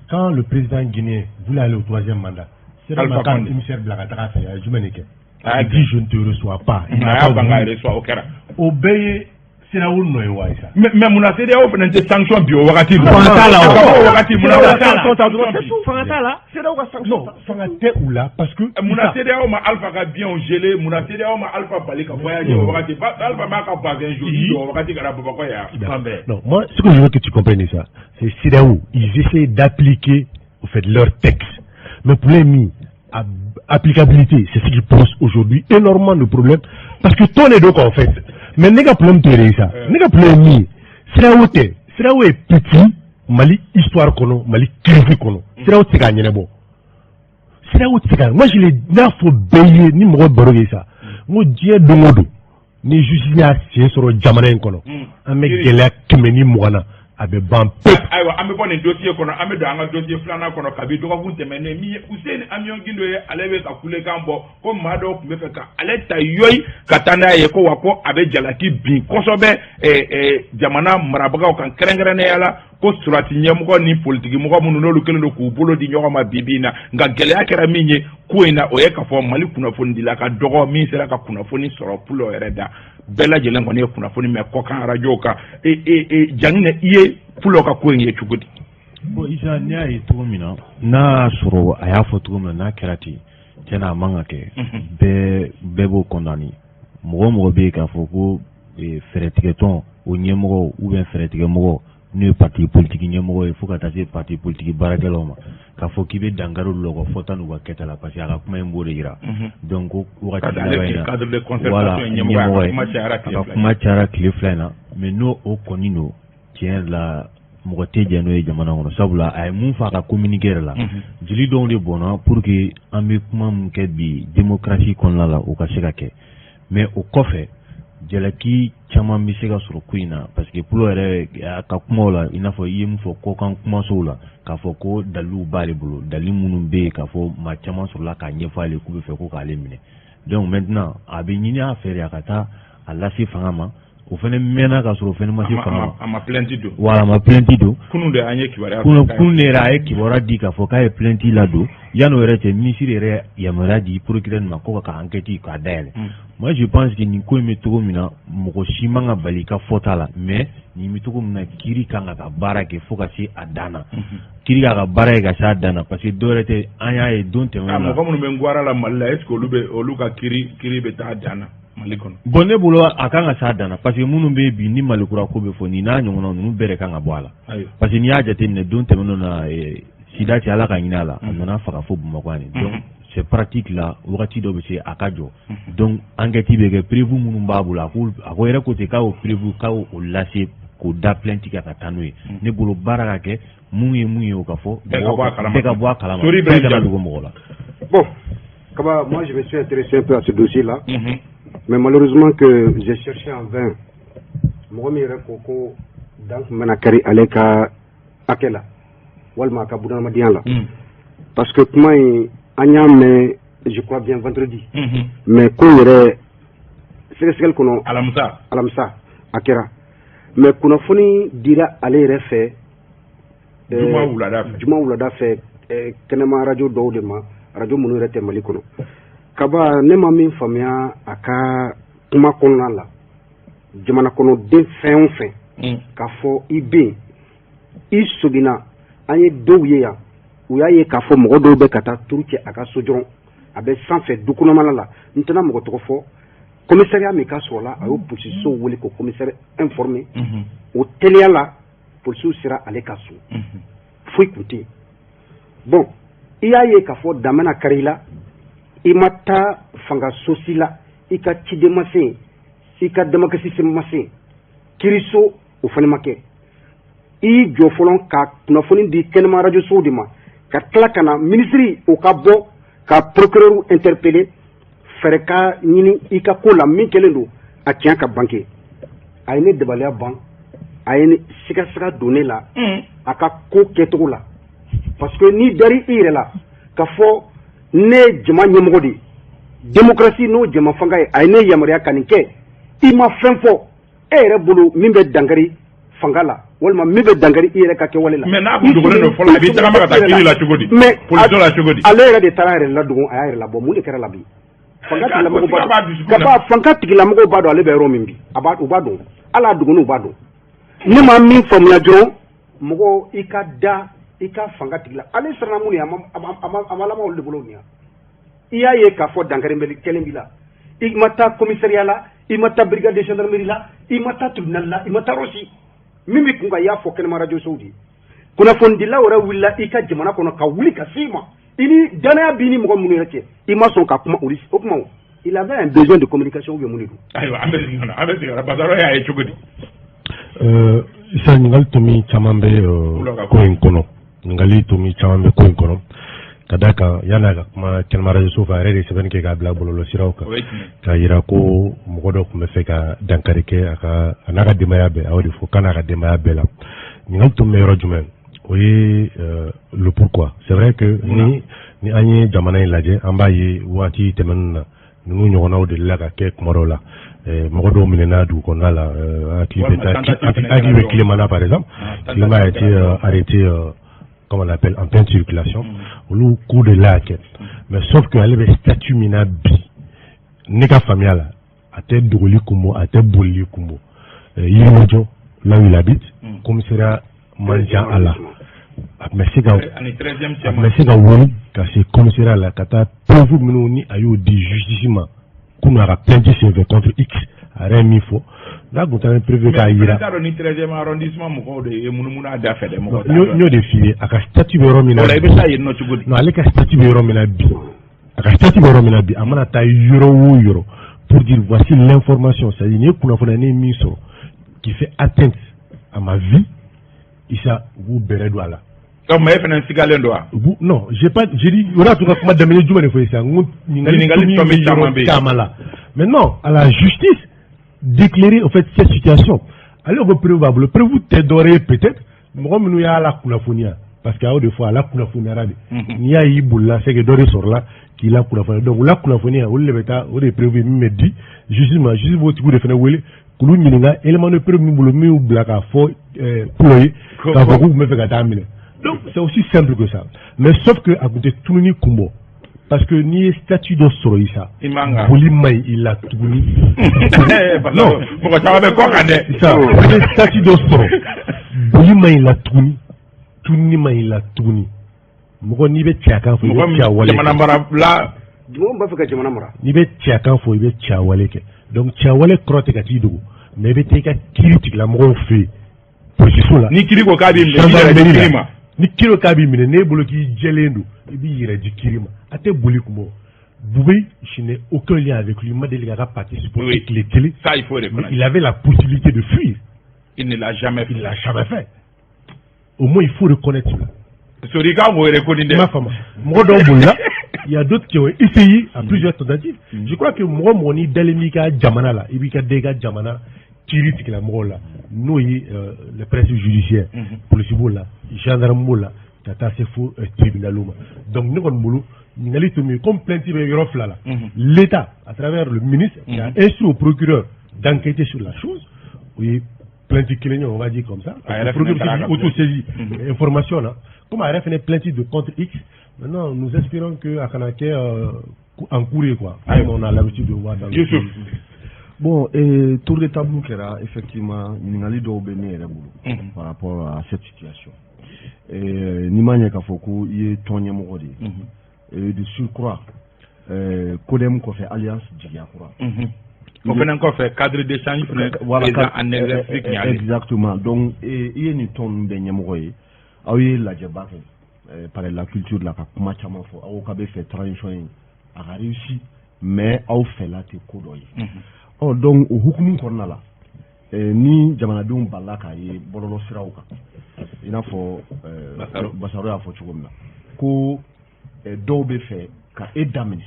quand le président guinéen voulait aller au troisième mandat, c'est Alpha Condé. Émissaire bila ka taga fɛ, a ye jumɛn de kɛ? A Il dit: je ne te reçois pas. Il n'a a y'a pas ban k'a voulu. Reçoit, o kɛra. O bɛɛ ye CEDEAO nɔ ye wa, Isa? Mais munna CEDEAO fana tɛ sanction bi o wagati? Fanga t'a la o. O wagati, munna CEDEAO o ka sanction ta dɔrɔn, bi? C'est tout. Fanga t'a la. CEDEAO ka sanction Non, ta. fanga tɛ u la parce que Munna CEDEAO ma Alpha ka biens gelé? Munna CEDEAO ma Alpha bali ka voyager o wagati? Alpha m'a ka bazin joli don o wagati ka na Bamakɔ yan. Non, moi, ce que je veux que tu comprennes, ça, c'est CEDEAO, ils essaient d'appliquer, au fait, leur texte. Mais pour les mis, applicabilité, c'est ce qui pose aujourd'hui énormément de problèmes. Parce que ton est donc, en fait. Mais ne ka problème tɛ ça. Ne ka problème min, CEDEAO tɛ. CEDEAO est petit, Mali histoire kɔnɔ, Mali crise kɔnɔ. CEDEAO tɛ se k'a ɲɛnabɔ. CEDEAO tɛ se ka. Moi, je l'ai n'a fɔ bɛɛ ye ni mɔgɔ baro kɛ sa. N ko diɲɛ don o don, ni justice y'a sen sɔrɔ jamana in kɔnɔ, an bɛ gɛlɛya 120 na, a bɛ ban pewu. Ayiwa, an bɛ bɔ nin dossier kɔnɔ, an bɛ don an ka dossier filanan kɔnɔ. Kabi dɔgɔkun tɛmɛnen, min ye Useni Amion Gindo ye, ale bɛ ka kulekan bɔ ko maa dɔw tun bɛ fɛ ka ale ta yɔyi ka taa n'a ye, ko wa ko a bɛ jalaki bin kosɛbɛ jamana marabagaw kan, kɛrɛnkɛrɛnnenya la ko surati ɲɛmɔgɔ ni politiki mɔgɔ minnu n'olu kɛlen don k'u bolo di ɲɔgɔn ma bi bi in na. Nka gɛlɛya kɛra min ye ko in na, o ye k'a fɔ Mali kunnafonidila ka dɔgɔ min sera ka kunnafoni sɔrɔ Pulo yɛrɛ da. Bɛɛ lajɛlen kɔni ye kunnafoni mɛn kɔkan arajow kan. Janginɛ, i ye Pulo ka ko in ye cogo di? Bon, Isa, n'i y'a ye cogo min na, n'a y'a sɔrɔ a y'a fɔ cogo min na, n'a kɛra ten, tiɲɛna, a man ka kɛ. Bɛɛ b'o condamner. Mɔgɔ o mɔgɔ bɛ yen k'a fɔ ko fɛɛrɛtigɛtɔn o ɲɛmɔgɔ ou bien fɛɛrɛtigɛmɔgɔ, n'o ye parti politique ɲɛmɔgɔ ye, fo ka taa se parti politique baarakɛlaw ma, k'a fɔ k'i bɛ dankari olu la u ka fɔta n'u ka kɛta la, parce que a ka kuma in b'o de yira. Donc ko wagati laban in na, cadre de voilà, concertation ɲɛmɔgɔ ye, a ka ɲɛmɔgɔ ye. Kuma cayara A tile ka 2. Kuma cayara tile 2 in na, mais n'o o kɔni don, tiɲɛ yɛrɛ la. mɔgɔ tɛ jɛn n'o ye jamana kɔnɔ, sabula a ye mun fɔ a ka communiqué yɛrɛ la, jeli dɔw de bɔnna pour que an bɛ kuma min kɛ bi démocratie kɔnɔna la, o ka se ka kɛ. Mais o kɔfɛ, jalaki caman bɛ se ka sɔrɔ ko in na, parce que Pulo yɛrɛ a ka kumaw la, i n'a fɔ i ye mun fɔ kɔkan kumasow la, k'a fɔ ko daliluw b'ale bolo, dalilu minnu bɛ yen k'a fɔ maa caman sɔrɔla k'a ɲɛfɔ ale k'u bɛ fɛ ko k'ale minɛ. Donc maintenant, a bɛ ɲini a fɛ de a ka taa a lase fanga ma. O fana mɛnna ka sɔrɔ o fana ma se fanga ma. A ma plainte don. Voilà, a ma plainte don. Kunun de an ye kibaruya. Kunun de yɛrɛ a ye kibaruya di k'a fɔ k'a ye plainte ladon. Yan'o yɛrɛ cɛ, ministre yɛrɛ yamaruya di procureur ma ko ka enquête k'a dayɛlɛ. Moi, je pense que nin ko in bɛ cogo min na, mɔgɔ si man ka bali i ka fɔta la, mais nin bɛ cogo min na, kiiri kan ka baara kɛ fo ka se a dan na. Kiiri k'a ka baara kɛ ka se a dan na, parce que dɔwɛrɛ tɛ, an y'a ye don tɛmɛnen na. Mɔgɔ minnu bɛ Ngwara la Mali la, est ce que olu bɛ olu ka kiiri bɛ taa dan na Mali kɔnɔ? Bon, ne bolo a kan ka s'a dan na, parce que minnu bɛ bi ni Mali kura ko bɛ fɔ, nin n'a ɲɔgɔnnaw ninnu bɛɛ de kan ka bɔ a la. Parce que n'i y'a jateminɛ, don tɛmɛnen na, sida cɛ, Ala ka hinɛ a la, a nana faga fo Bamakɔ yan. Donc c'est pratique la, wagati dɔ bɛ se a ka jɔ. Donc enquête bɛ kɛ, preuve minnu b'a bolo, a ko yɛrɛ ko ten k'a y'o preuve k'a y'o lase k'o da plainte kan ka taa n'o ye. Ne bolo, baara ka kɛ, mun ye o ka fɔ, bɛɛ ka bɔ a kalama, bɛɛ ka bɔ a kalama, bɛɛ kana dogo mɔgɔ la. Bon, Kaba, moi je me suis intéressé un peu à ce dossier-là, mais malheureusement que j'ai cherché en vain. Mɔgɔ min yɛrɛ ko ko dan tun bɛna kari ale ka hakɛ la walima a ka bunadamadenya la, parce que kuma in an y'a mɛn, je crois bien vendredi, mais ko yɛrɛ sɛgɛsɛgɛli kɔnɔ. Alamisa. Alamisa a kɛra, mais kunnafoni dira ale yɛrɛ fɛ. Juma wulada fɛ. Juma wulada fɛ, kɛnɛma radio dɔw de ma, radio minnu yɛrɛ tɛ Mali kɔnɔ. Kaba, ne ma min faamuya a ka kuma kɔnɔna la, jamana kɔnɔden fɛn o fɛn k'a fɔ i bɛ yen, i sogina, an ye dɔw ye yan, u y'a ye k'a fɔ mɔgɔ dɔw bɛ ka taa turu cɛ a ka so dɔrɔn, a bɛ sanfɛ du kɔnɔmana la, n tɛna mɔgɔ tɔgɔ fɔ, commissariat min ka sɔrɔ la, a y'o polisisow wele ko commissaire informé. O teliya la, polisiw sera ale ka so, foyi tun tɛ yen. Bon, i y'a ye k'a fɔ dan bɛna kari i la, i ma taa fanga sosi la, i ka ciden ma se yen, i ka damakasi ma se yen, kiiriso o fana ma kɛ. I y'i jɔ fɔlɔ ka kunnafoni di kɛnɛma radio sow de ma, ka tila ka na minisiri o ka bɔ ka procureur interpeller, fɛɛrɛ ka ɲini i ka ko la min kɛlen don a tiɲɛ ka banke. A ye ne dabaliya ban, a ye ne sigasiga don ne la a ka ko kɛcogo la, parce que n'i dar'i i yɛrɛ la ka fɔ ne ye jama ɲɛmɔgɔ de ye, démocratie n'o jama fanga ye, a ye ne yamaruya ka nin kɛ, i ma fɛn fɔ e yɛrɛ bolo min bɛ dankari fanga la walima min bɛ dankari i yɛrɛ ka kɛwale la. Mais n'a kun dogolen don fɔlɔ, a b'i tagama ka taa kiiri la cogo di? Mais polisiso la cogo di? Ale yɛrɛ de taara a yɛrɛ ladogo, a y'a yɛrɛ labɔ. Mun de kɛra la bi? Fanga tigilamɔgɔw b'a dɔn kaba, fanga tigilamɔgɔw b'a dɔn ale bɛ yɔrɔ min bi, a b'a u b'a dɔn, hali a dogolen u b'a dɔn. Ne ma min faamuya dɔrɔn, mɔgɔ i ka da i ka fanga tigi la, ale siranna mun ye? A ma laban olu de bolo nin ya. I y'a ye k'a fɔ dankari kɛlen b'i la, i ma taa commissariat la, i ma taa brigade de gendarmerie la, i ma taa tribunal la, i ma taa yɔrɔ si. Min bɛ kun kan, i y'a fɔ kɛnɛma radio sow de ye, kunnafonidilaw yɛrɛ wulila i ka jamana kɔnɔ ka wuli ka s'i ma, i ni danaya b'i ni mɔgɔ minnu yɛrɛ cɛ, i ma sɔn ka kuma olu. O kuma, il avait un besoin de communication ou bien mun de don? Ayiwa, an bɛ segin ka na, an bɛ segin ka na. Basaro y'a ye cogo di? Isa, ɲininkali tomi caman bɛ ko in kɔnɔ, ɲininkali tomi caman bɛ ko in kɔnɔ, ka da kan yanni a ka kuma kɛnɛma radio so fɛ, a yɛrɛ de sɛbɛnni kɛ k'a bila bɔlɔlɔsiraw kan k'a yira ko mɔgɔ dɔ tun bɛ fɛ ka dankari kɛ a ka, a n'a ka denbaya bɛɛ. A y'o de fɔ k'a n'a ka denbaya bɛɛ la. Ɲininkali tomi bɛ yɔrɔ jumɛn? O ye le pourquoi. C'est vrai que ni an ye jamana in lajɛ, an b'a ye waati tɛmɛnen na, ninnu ɲɔgɔnnaw delila ka kɛ kuma dɔw la, mɔgɔ dɔw minɛna dugu kɔnɔna la. Hakili bɛ taa, hakili bɛ Clément na par exemple. Clément a été arrêté, comme on appelle, en pleine circulation. Olu ko de la kɛ, mais sauf que ale bɛ statut min na bi, ne ka faamuya la, a tɛ dogoli kun bɔ, a tɛ bolili kun bɔ. Yirimajɔ, là où il habite, commissariat man jan a la, a tun bɛ se ka a tun bɛ se ka wuli ka se commissariat la ka taa preuve minnu ni a y'o di justice ma kunun a ka plainte senfɛ contre X, a yɛrɛ ye min fɔ, n'a tun taara ni preuve k'a yira. Mais t'a dɔn ni 13e arrondissement mɔgɔw de ye munumunu a da fɛ dɛ, mɔgɔ t'a dɔn. N y'o de f'i ye, a ka statut bɛ yɔrɔ min na. O la i bɛ taa yen nɔ cogo di? Non, ale ka statut bɛ yɔrɔ min na bi, a ka statut bɛ yɔrɔ min na bi, a mana taa yɔrɔ o yɔrɔ pour dire voici l'information, c'est-à-dire nin ye kunnafoniya ne ye min sɔrɔ qui fait atteinte à ma vie. Isa, u b'u bɛrɛ don a la. Donc mais e fana sigalen don wa? Non, j'ai pas, j'ai dit, o de y'a to n ka kuma daminɛ jumɛn de fɔ sisan, n ko ɲininkali tɔ caman bɛ yen caman la. Maintenant, à la justice d'éclairer en fait cette situation. Ale ko preuve b'a bolo, preuve tɛ dɔwɛrɛ ye, peut-être mɔgɔ minnu y'a la kunnafoniya, parce que a y'o de fɔ, a la kunnafoniyara de. N'i y'a y'i bolila, c'est que dɔ de sɔrɔla k'i la kunnafoniya. Donc o la kunnafoniya, olu de bɛ taa, o de ye preuve ye min bɛ di justice ma. Justice b'o tigiw de fana wele k'olu ɲininka élément de preuve min bolo, min y'u bila k'a fɔ Pulo ye k'a fɔ k'u tun bɛ fɛ ka taa minɛ. Donc c'est aussi simple que ça. Mais sauf que a tun tɛ tununi kun bɔ, parce que n'i ye statut dɔ sɔrɔ, Isa, boli man ɲi i la tuguni. Non, mɔgɔ caman bɛ kɔ kan dɛ. Isa, n'i ye statut dɔ sɔrɔ, boli man ɲi la tuguni, tununi man ɲi la tuguni. Mɔgɔ n'i bɛ cɛya kan fɔ, i bɛ cɛya wale kɛ. Jamana marabila. Mɔgɔ b'a fɛ ka jamana mara. N'i bɛ cɛya kan fɔ, i bɛ cɛya wale kɛ. Donc cɛya wale kɔrɔ tɛ ka t'i dogo, mais i bɛ taa i ka kiiri tigilamɔgɔw fɛ yen, polisiso la. Ni kiiri ko k'a b'i minɛ, i yɛrɛ di kiiri ma. Ni kiiri ko k'a b'i minɛ, n'e bolo k'i jɛlen don, i b'i yɛrɛ di kiiri ma. A tɛ boli kun bɔ. Boubèye, je n'ai aucun lien avec lui. Ma deli k'a ka parti supporter tile kelen. Ça, il faut reconnaître. Mais il avait la possibilité de fuir. Il ne l'a jamais fait. Il l'a jamais fait. Au moins, il faut reconnaître cela. Sori ka m'o reconnu dɛ. I m'a faamu. Mɔgɔ dɔw bolila, il y a d'autres qui ont essayé à plusieurs tentatives. Je crois que mɔgɔ mɔgɔ n'i dalen b'i ka jamana la, i b'i ka da i ka jamana kiiri tigilamɔgɔw la, n'o ye les principes judiciaires, polisi b'o la, gendarme b'o la, ka taa se fo tribunal ma. Donc ne kɔni bolo, ɲininkali tun bɛ yen, comme plainte bɛ yɔrɔ fila la, l'État à travers le ministre qui a instruit au procureur d'enquêter sur la chose, o ye plainte kelen ye, on va dire comme ça. Le procureur s'est auto-saisi information na, comme a yɛrɛ fana plainte de contre X. Maintenant, nous espérons que a kana kɛ en cours ye quoi, comme on a l'habitude de voir dans le Youssouf. Bon, tour de table kɛra, effectivement, ɲininkali dɔw bɛ ne yɛrɛ bolo par rapport à cette situation. N'i ma ɲɛ k'a fɔ ko i ye tɔn ɲɛmɔgɔ de ye, de surcroît CODEM kɔfɛ, Alliance Jigiya Kura. O fana kɔfɛ, cadre d'échange fana, président en exercice tun y'ale. Exactement. Donc i ye nin tɔn ninnu bɛɛ ɲɛmɔgɔ ye, aw ye lajɛba kɛ palais de la culture la ka kuma caman fɔ, aw ko k'a bɛ fɛ transition in a ka réussi, mais aw fɛla tɛ ko dɔ ye. Ɔ donc o hukumu kɔnɔna la, ni jamanadenw balila k'a ye bɔlɔlɔ siraw kan, i n'a fɔ Basaro y'a fɔ cogo min na, ko dɔw bɛ fɛ ka e daminɛ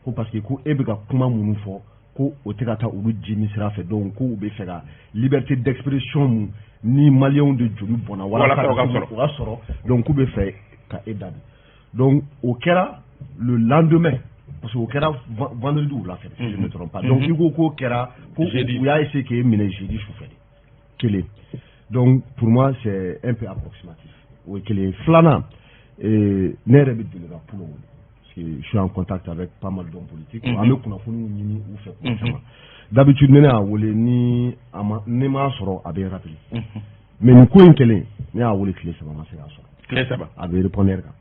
ko parce que ko e bɛ ka kuma minnu fɔ, ko o tɛ ka taa olu jimi sira fɛ, donc ko u bɛ fɛ ka liberté d'expression mun ni maliyɛnw de joli bɔnna walasa o ka sɔrɔ, o ka sɔrɔ, donc k'u bɛ fɛ ka e daminɛ. Donc o kɛra le lendemain, parce que o kɛra vendredi wula fɛ, si je ne me trompe pas. Donc i ko k'o kɛra ko u y'a essayé k'e minɛ jeudi sufɛ de kelen. Donc pour moi, c'est un peu approximatif, o ye kelen ye. Filanan, ne yɛrɛ bɛ deli ka Pulo wele, parce que je suis en contact avec pas mal d'hommes politiques, an bɛ kunnafoniw ɲini u fɛ kuma caman. D'habitude, ne y'a wele, ni a ma, ne m'a sɔrɔ, a bɛ rappeler. Mais nin ko in kɛlen, ne y'a wele tile 3, ma se k'a sɔrɔ. Tile 3. A bɛ répondeur kan.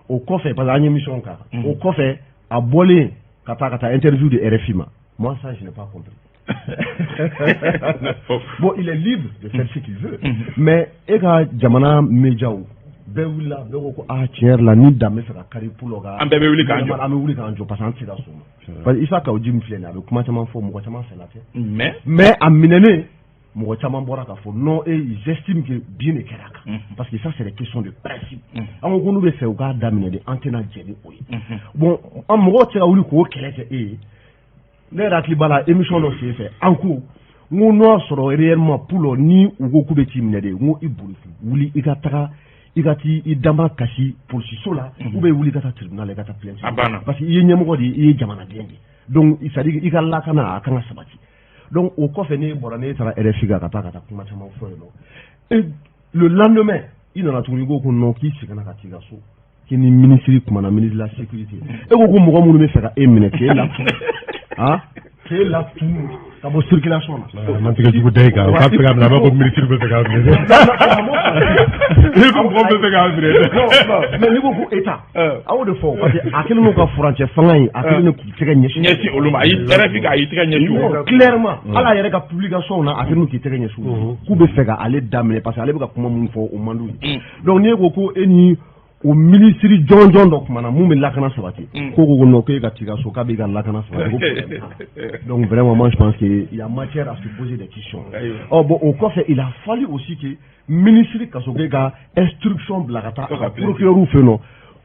O kɔfɛ, parce que an ye émission k'a kan, o kɔfɛ a bɔlen ka taa interview de RFI ma, moi ça, je n'ai pas compris. Bon, il est libre de faire ce qu'il veut, mais e ka jamana médiaw bɛɛ wulila, bɛɛ ko ko aa, tiɲɛ yɛrɛ la, ni dan bɛ fɛ ka kari Pulo ka An bɛɛ bɛ wuli k'an jɔ. An bɛ wuli k'an jɔ, parce que an tɛ se ka sɔn o ma, parce que Issa Kaou Djim filɛ nin ye, a bɛ kuma caman fɔ, mɔgɔ caman fɛla tɛ. Mais mais a minɛnen, mɔgɔ caman bɔra k'a fɔ non, et ils estiment que bien de kɛra a kan, parce que ça, c'est des questions de principe. An ko ko n'u bɛ fɛ u k'a daminɛ de, an tɛna jɛn ni o ye. Bon, an mɔgɔw tɛ se ka wuli k'o kɛlɛ kɛ e ye. Ne yɛrɛ hakili b'a la, émission dɔ sen fɛ, an ko n ko n'o y'a sɔrɔ réellement Pulo, ni u ko k'u bɛ t'i minɛ de, n ko i boli wuli, i ka taga, i ka t'i i dama kasi polisiso la, ou bien wuli ka taa tribunal la, i ka taa plainte. A banna. Parce que i ye ɲɛmɔgɔ de ye, i ye jamanaden de ye, donc c'est à dire i ka lakana a kan ka sabati. Donc o kɔfɛ, ne bɔra, ne taara RFI kan ka taa kuma caman fɔ yen nɔ. Et le lendemain, i nana tuguni, i ko ko non, k'i seginna ka t'i ka so, k'i ni ministre kumana, ministre de la sécurité. E ko ko mɔgɔ minnu bɛ fɛ ka e minɛ k'e la ah k'e la tunu ka bɔ circulation na. A man tigɛ jugu da i kan, k'a bɛ fɛ k'a minɛ, a b'a fɔ ko ministre bɛ fɛ k'a minɛ. I ko mɔgɔ bɛ fɛ k'a minɛ. Mais n'i ko ko État, a y'o de fɔ, parce que a kɛlen don ka furancɛ fanga in, a kɛlen don k'i tɛgɛ ɲɛsin ɲɛsin olu ma. A y'i RFI kan, a y'i tɛgɛ ɲɛsin olu ma. Clairement, ala yɛrɛ ka publication na, a kɛlen don k'i tɛgɛ ɲɛsin olu ma, k'u bɛ fɛ ka ale daminɛ parce que ale bɛ ka kuma mun fɔ, o man d'u ye. Donc n'e ko ko e ni O ministre jɔnjɔn dɔ kumana mun bɛ lakana sabati, ko non, k'e ka t'i ka so, k'a b'i ka lakana sabati. Donc vraiment, moi je pense que il y a matière à se poser des questions. Ɔ bon, o kɔfɛ, il a fallu aussi que ministre Kasoge ka instruction bila ka taa a ka procureur fɛ yen nɔ,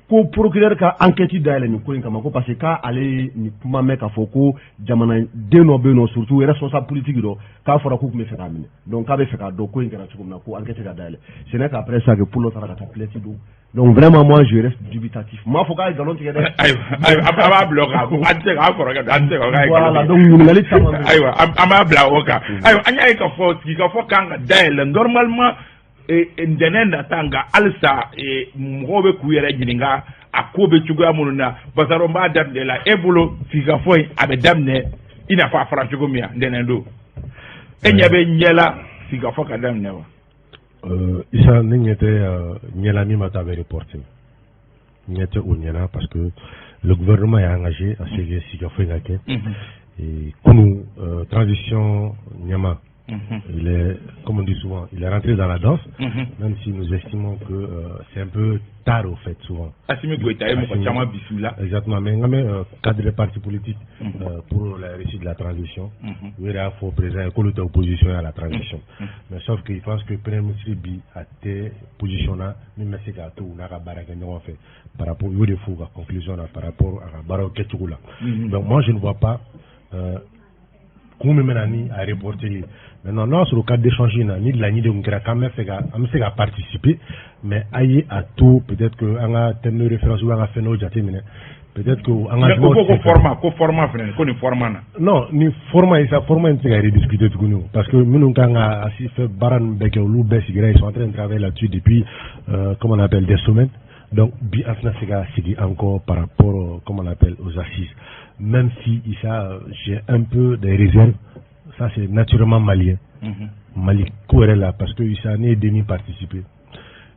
ko procureur ka enquête dayɛlɛ nin ko in kama, ko parce que k'ale ye nin kuma mɛn k'a fɔ ko jamanaden dɔ bɛ yen nɔ, surtout responsable politique dɔ, k'a fɔra k'u tun bɛ fɛ k'a minɛ. Donc k'a bɛ fɛ k'a dɔn ko in kɛra cogo min na, ko enquête ka dayɛlɛ. Ce n'est qu'après ça que Polo taara ka taa plainte don. Donc vraiment, moi je reste dubitatif. M'a fɔ k'a ye nkalon tigɛ dɛ. Ayiwa, an b'a bila o kan. An tɛ se k'an kɔrɔkɛ don, an tɛ se k'a ye. Voilà, donc ɲininkali caman bɛ yen. Ayiwa, an b'a bila o kan. Ayiwa, an y'a ye k'a fɔ sigikafɔ kan ka dayɛlɛ normalement ntɛnɛn nata, nka halisa mɔgɔw bɛ k'u yɛrɛ ɲininka a ko bɛ cogoya minnu na. Basaro, n b'a daminɛ la e bolo, sigikafɔ in a bɛ daminɛ i n'a fɔ a fɔra cogo min na ntɛnɛn don, e ɲɛ bɛ ɲɛ la sigikafɔ ka daminɛ wa? Isa, ne ɲɛ tɛ ɲɛla min ma taa bɛ reporter, ɲɛ tɛ o ɲɛna, parce que le gouvernement est engagé à ce que sigikafɔ in ka kɛ. Et kunu, transition ɲɛma, il est, comme on dit souvent, il est rentré dans la danse, même si nous estimons que c'est un peu tard au fait, souvent. Assimi Goïta ye mɔgɔ caman bisimila. Exactement, mais n ka mɛn cadre des partis politiques pour la réussite de la transition, u yɛrɛ y'a fɔ président ye k'olu tɛ opposition à la transition. Mais sauf que il pense que premier ministre bi a tɛ position na min bɛ se k'a to u n'a ka baara kɛ ɲɔgɔn fɛ par rapport, u y'o de fɔ u ka conclusion na par rapport a ka baaraw kɛcogo la. Donc moi je ne vois pas kun min bɛ na ni a reporter ye. Maintenant, n'a y'a sɔrɔ cas d'échange in na ni laɲini de tun kɛra k'an bɛ fɛ ka an bɛ se ka participer, mais a ye a to peut-être que an ka terme de référence ou an ka fɛn dɔw jateminɛ, peut-être que engagement. Ko format fɛnɛ, ko nin format na. Non, ni format ye sa, format in tɛ se ka rediscuter tuguni o, parce que minnu kan ka asi fɛ baara ninnu bɛɛ kɛ, olu bɛɛ sigira, ils sont en train de travailler là-dessus depuis comment on appelle, des semaines. Donc bi an tɛna se ka sigi encore par rapport comment on appelle, aux assises, même si Issa, j'ai un peu des réserves. Ça c'est naturellement malien, Mali ko yɛrɛ la, parce que Issa, ne ye DNI participer,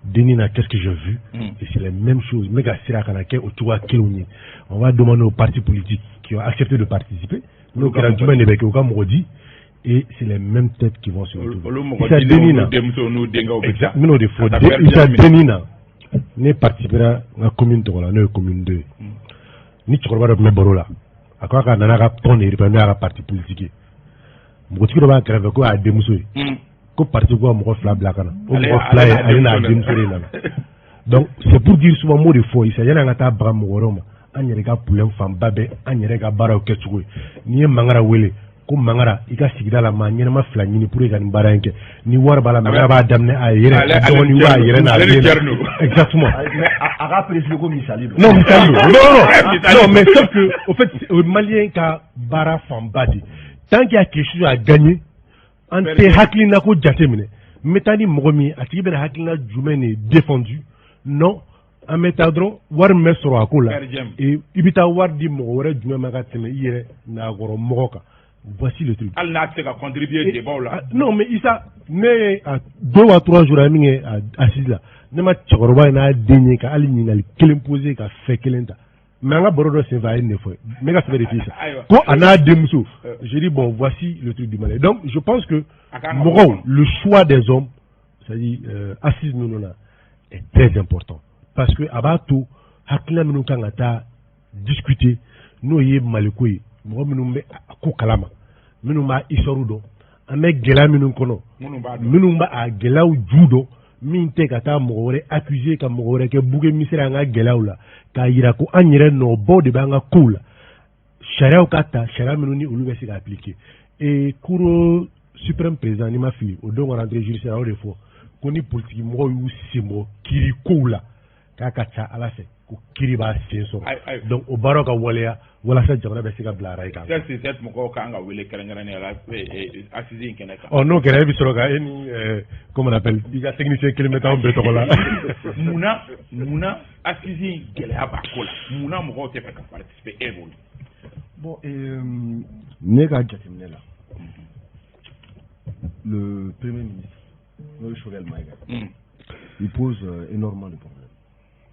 DNI na, qu'est-ce que j'ai vu? Et c'est les mêmes choses, n bɛ ka sira kana kɛ o cogoya kelenw ye. On va demander aux partis politiques qui ont accepté de participer, n'o kɛra, jumɛn de bɛ kɛ, u ka mɔgɔ di, et c'est les mêmes têtes qui vont se retrouver. Olu mɔgɔ dilenw n'u denmusow n'u denkɛw bɛ taa. N bɛn'o de fɔ Issa. DNI na, ne participera n ka commune tɔgɔ la, n'o ye commune 2 ye. Ni cɛkɔrɔba dɔ tun bɛ baro la, a ko a ka nana ka tɔn de réunion, n'o y'a ka parti politique ye, npogotigi dɔ b'a kɛrɛfɛ ko y'a denmuso ye, ko parti ko ka mɔgɔ fila bila ka na, o mɔgɔ fila ye ale n'a denmuso de nana. Donc c'est pour dire, souvent n b'o de fɔ Isa, yanni an ka taa baga mɔgɔ wɛrɛw ma, an yɛrɛ ka problème fanba bɛ an yɛrɛ ka baaraw kɛcogo ye. N'i ye Mangara wele ko Mangara, i ka sigida la maa ɲɛnama fila ɲini pour que ka nin baara in kɛ, ni wari b'a la, Mangara b'a daminɛ a yɛrɛ, a dɔgɔnin ou a yɛrɛ n'a den. Exactement. Mais a ka préciser ko misali don. Non, misali don, non, non, non, mais sauf que au fait, o malien ka baara fanba de, tant qu'il y a quelque chose à gagner, an tɛ hakilina ko jate minɛ. N bɛ taa ni mɔgɔ min ye, a tigi bɛna hakilina jumɛn de défendu? Non, an bɛ taa dɔrɔn wari min bɛ sɔrɔ a ko la, i bɛ taa wari di mɔgɔ wɛrɛ jumɛn ma ka tɛmɛ i yɛrɛ nakɔrɔ mɔgɔ kan? Voici le truc. Hali n'a tɛ se ka contribuer débat la. Non, mais Isa, ne ye a 2 ou 3 jours a ye min kɛ assise la, ne ma cɛkɔrɔba in n'a den ye ka hali ɲininkali kelen poser ka fɛn kelen ta. Mais an ka baro dɔ senfɛ, a ye nin de fɔ, n bɛ ka sɛbɛn de f'i sa ko a n'a denmuso. Je dis bon, voici le truc du Mali. Donc je pense que mɔgɔw, le choix des hommes, c'est-à-dire assise ninnu na, est très important, parce que a b'a to hakilina minnu kan ka taa discuter, n'o ye Maliko ye, mɔgɔ minnu bɛ a ko kalama, minnu b'a histoire dɔn, an bɛ gɛlɛya minnu kɔnɔ, minnu b'a a gɛlɛyaw ju dɔn, min tɛ ka taa mɔgɔ wɛrɛ accuser, ka mɔgɔ wɛrɛ kɛ bouc émissaire an ka gɛlɛyaw la, k'a yira ko an yɛrɛ nɔbaw de b'an ka kow la. Sariyaw ka ta, sariya minnu ni olu bɛ se ka appliquer. Et cour suprême président, n'i ma fili, o don ka rentrée judiciaire, a y'o de fɔ ko ni politique mɔgɔw y'u sen bɔ kiiri kow la, k'a ka ca Ala fɛ ko kiiri b'a sen sɔrɔ. Donc o baaraw ka waleya walasa jamana bɛ se ka bila rail kan. 7 mɔgɔw kan ka wele kɛrɛnkɛrɛnnenya la assise in kɛnɛ kan. Ɔ, n'o kɛra, e bɛ sɔrɔ ka e ni comment on appelle, i ka technicien kelen bɛ taa anw bɛɛ tɔgɔ la. Munna assise in gɛlɛya b'a ko la? Munna mɔgɔw tɛ fɛ ka participer e bolo? Bon, ne ka jateminɛ la, le premier ministre, n'o ye Choguel Maïga, il pose énormément de problèmes.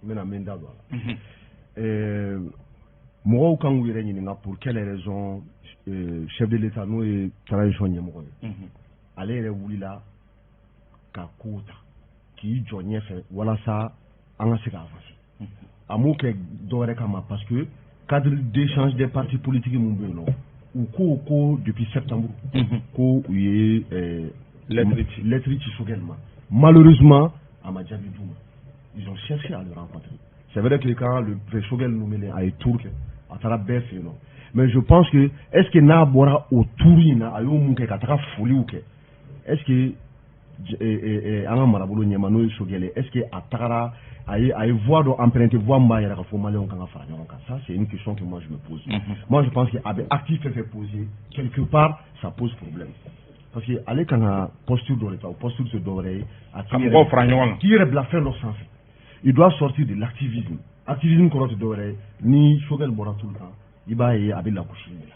N bɛna n da don a la. Mɔgɔw kan k'u yɛrɛ ɲininka pour quelle raison chef de l'État, n'o ye transition ɲɛmɔgɔ ye, ale yɛrɛ wulila ka kow ta k'i jɔ ɲɛfɛ walasa An ka se ka avancer. A m'o kɛ dɔwɛrɛ kama, parce que cadre d'échange des partis politiques mun bɛ yen nɔ, u ko depuis septembre ko u ye lettre ci. Lettre ci Choguel ma. Malheureusement, a ma jaabi d'u ma. Ils ont cherché à le rencontrer. C'est vrai que quand le Choguel nommé, a ye tour kɛ, a taara bɛɛ fɛ yen nɔ, mais je pense que, est ce que n'a bɔra o tour in na, a y'o mun kɛ ka taga foliw kɛ, est ce que an ka marabolo ɲɛma, n'o ye Choguel ye, est ce que a tagara a ye voie dɔ emprunté, voie min b'a yɛrɛ ka fɔ maliyɛnw kan ka fara ɲɔgɔn kan? Ça, c'est une question que moi je me pose. Moi, je pense que a bɛ acte fɛn fɛn poser quelque part, ça pose problème, parce que ale kan ka posture dɔ de ta. O posture tɛ dɔwɛrɛ ye, a ka mɔgɔw fara ɲɔgɔn kan, k'i yɛrɛ bila fɛn dɔ sanfɛ. Il doit sortir de l'activisme. Activisme kɔrɔ tɛ dɔwɛrɛ ye, ni Choguel bɔra tout le temps, i b'a ye a bɛ lagosi de la.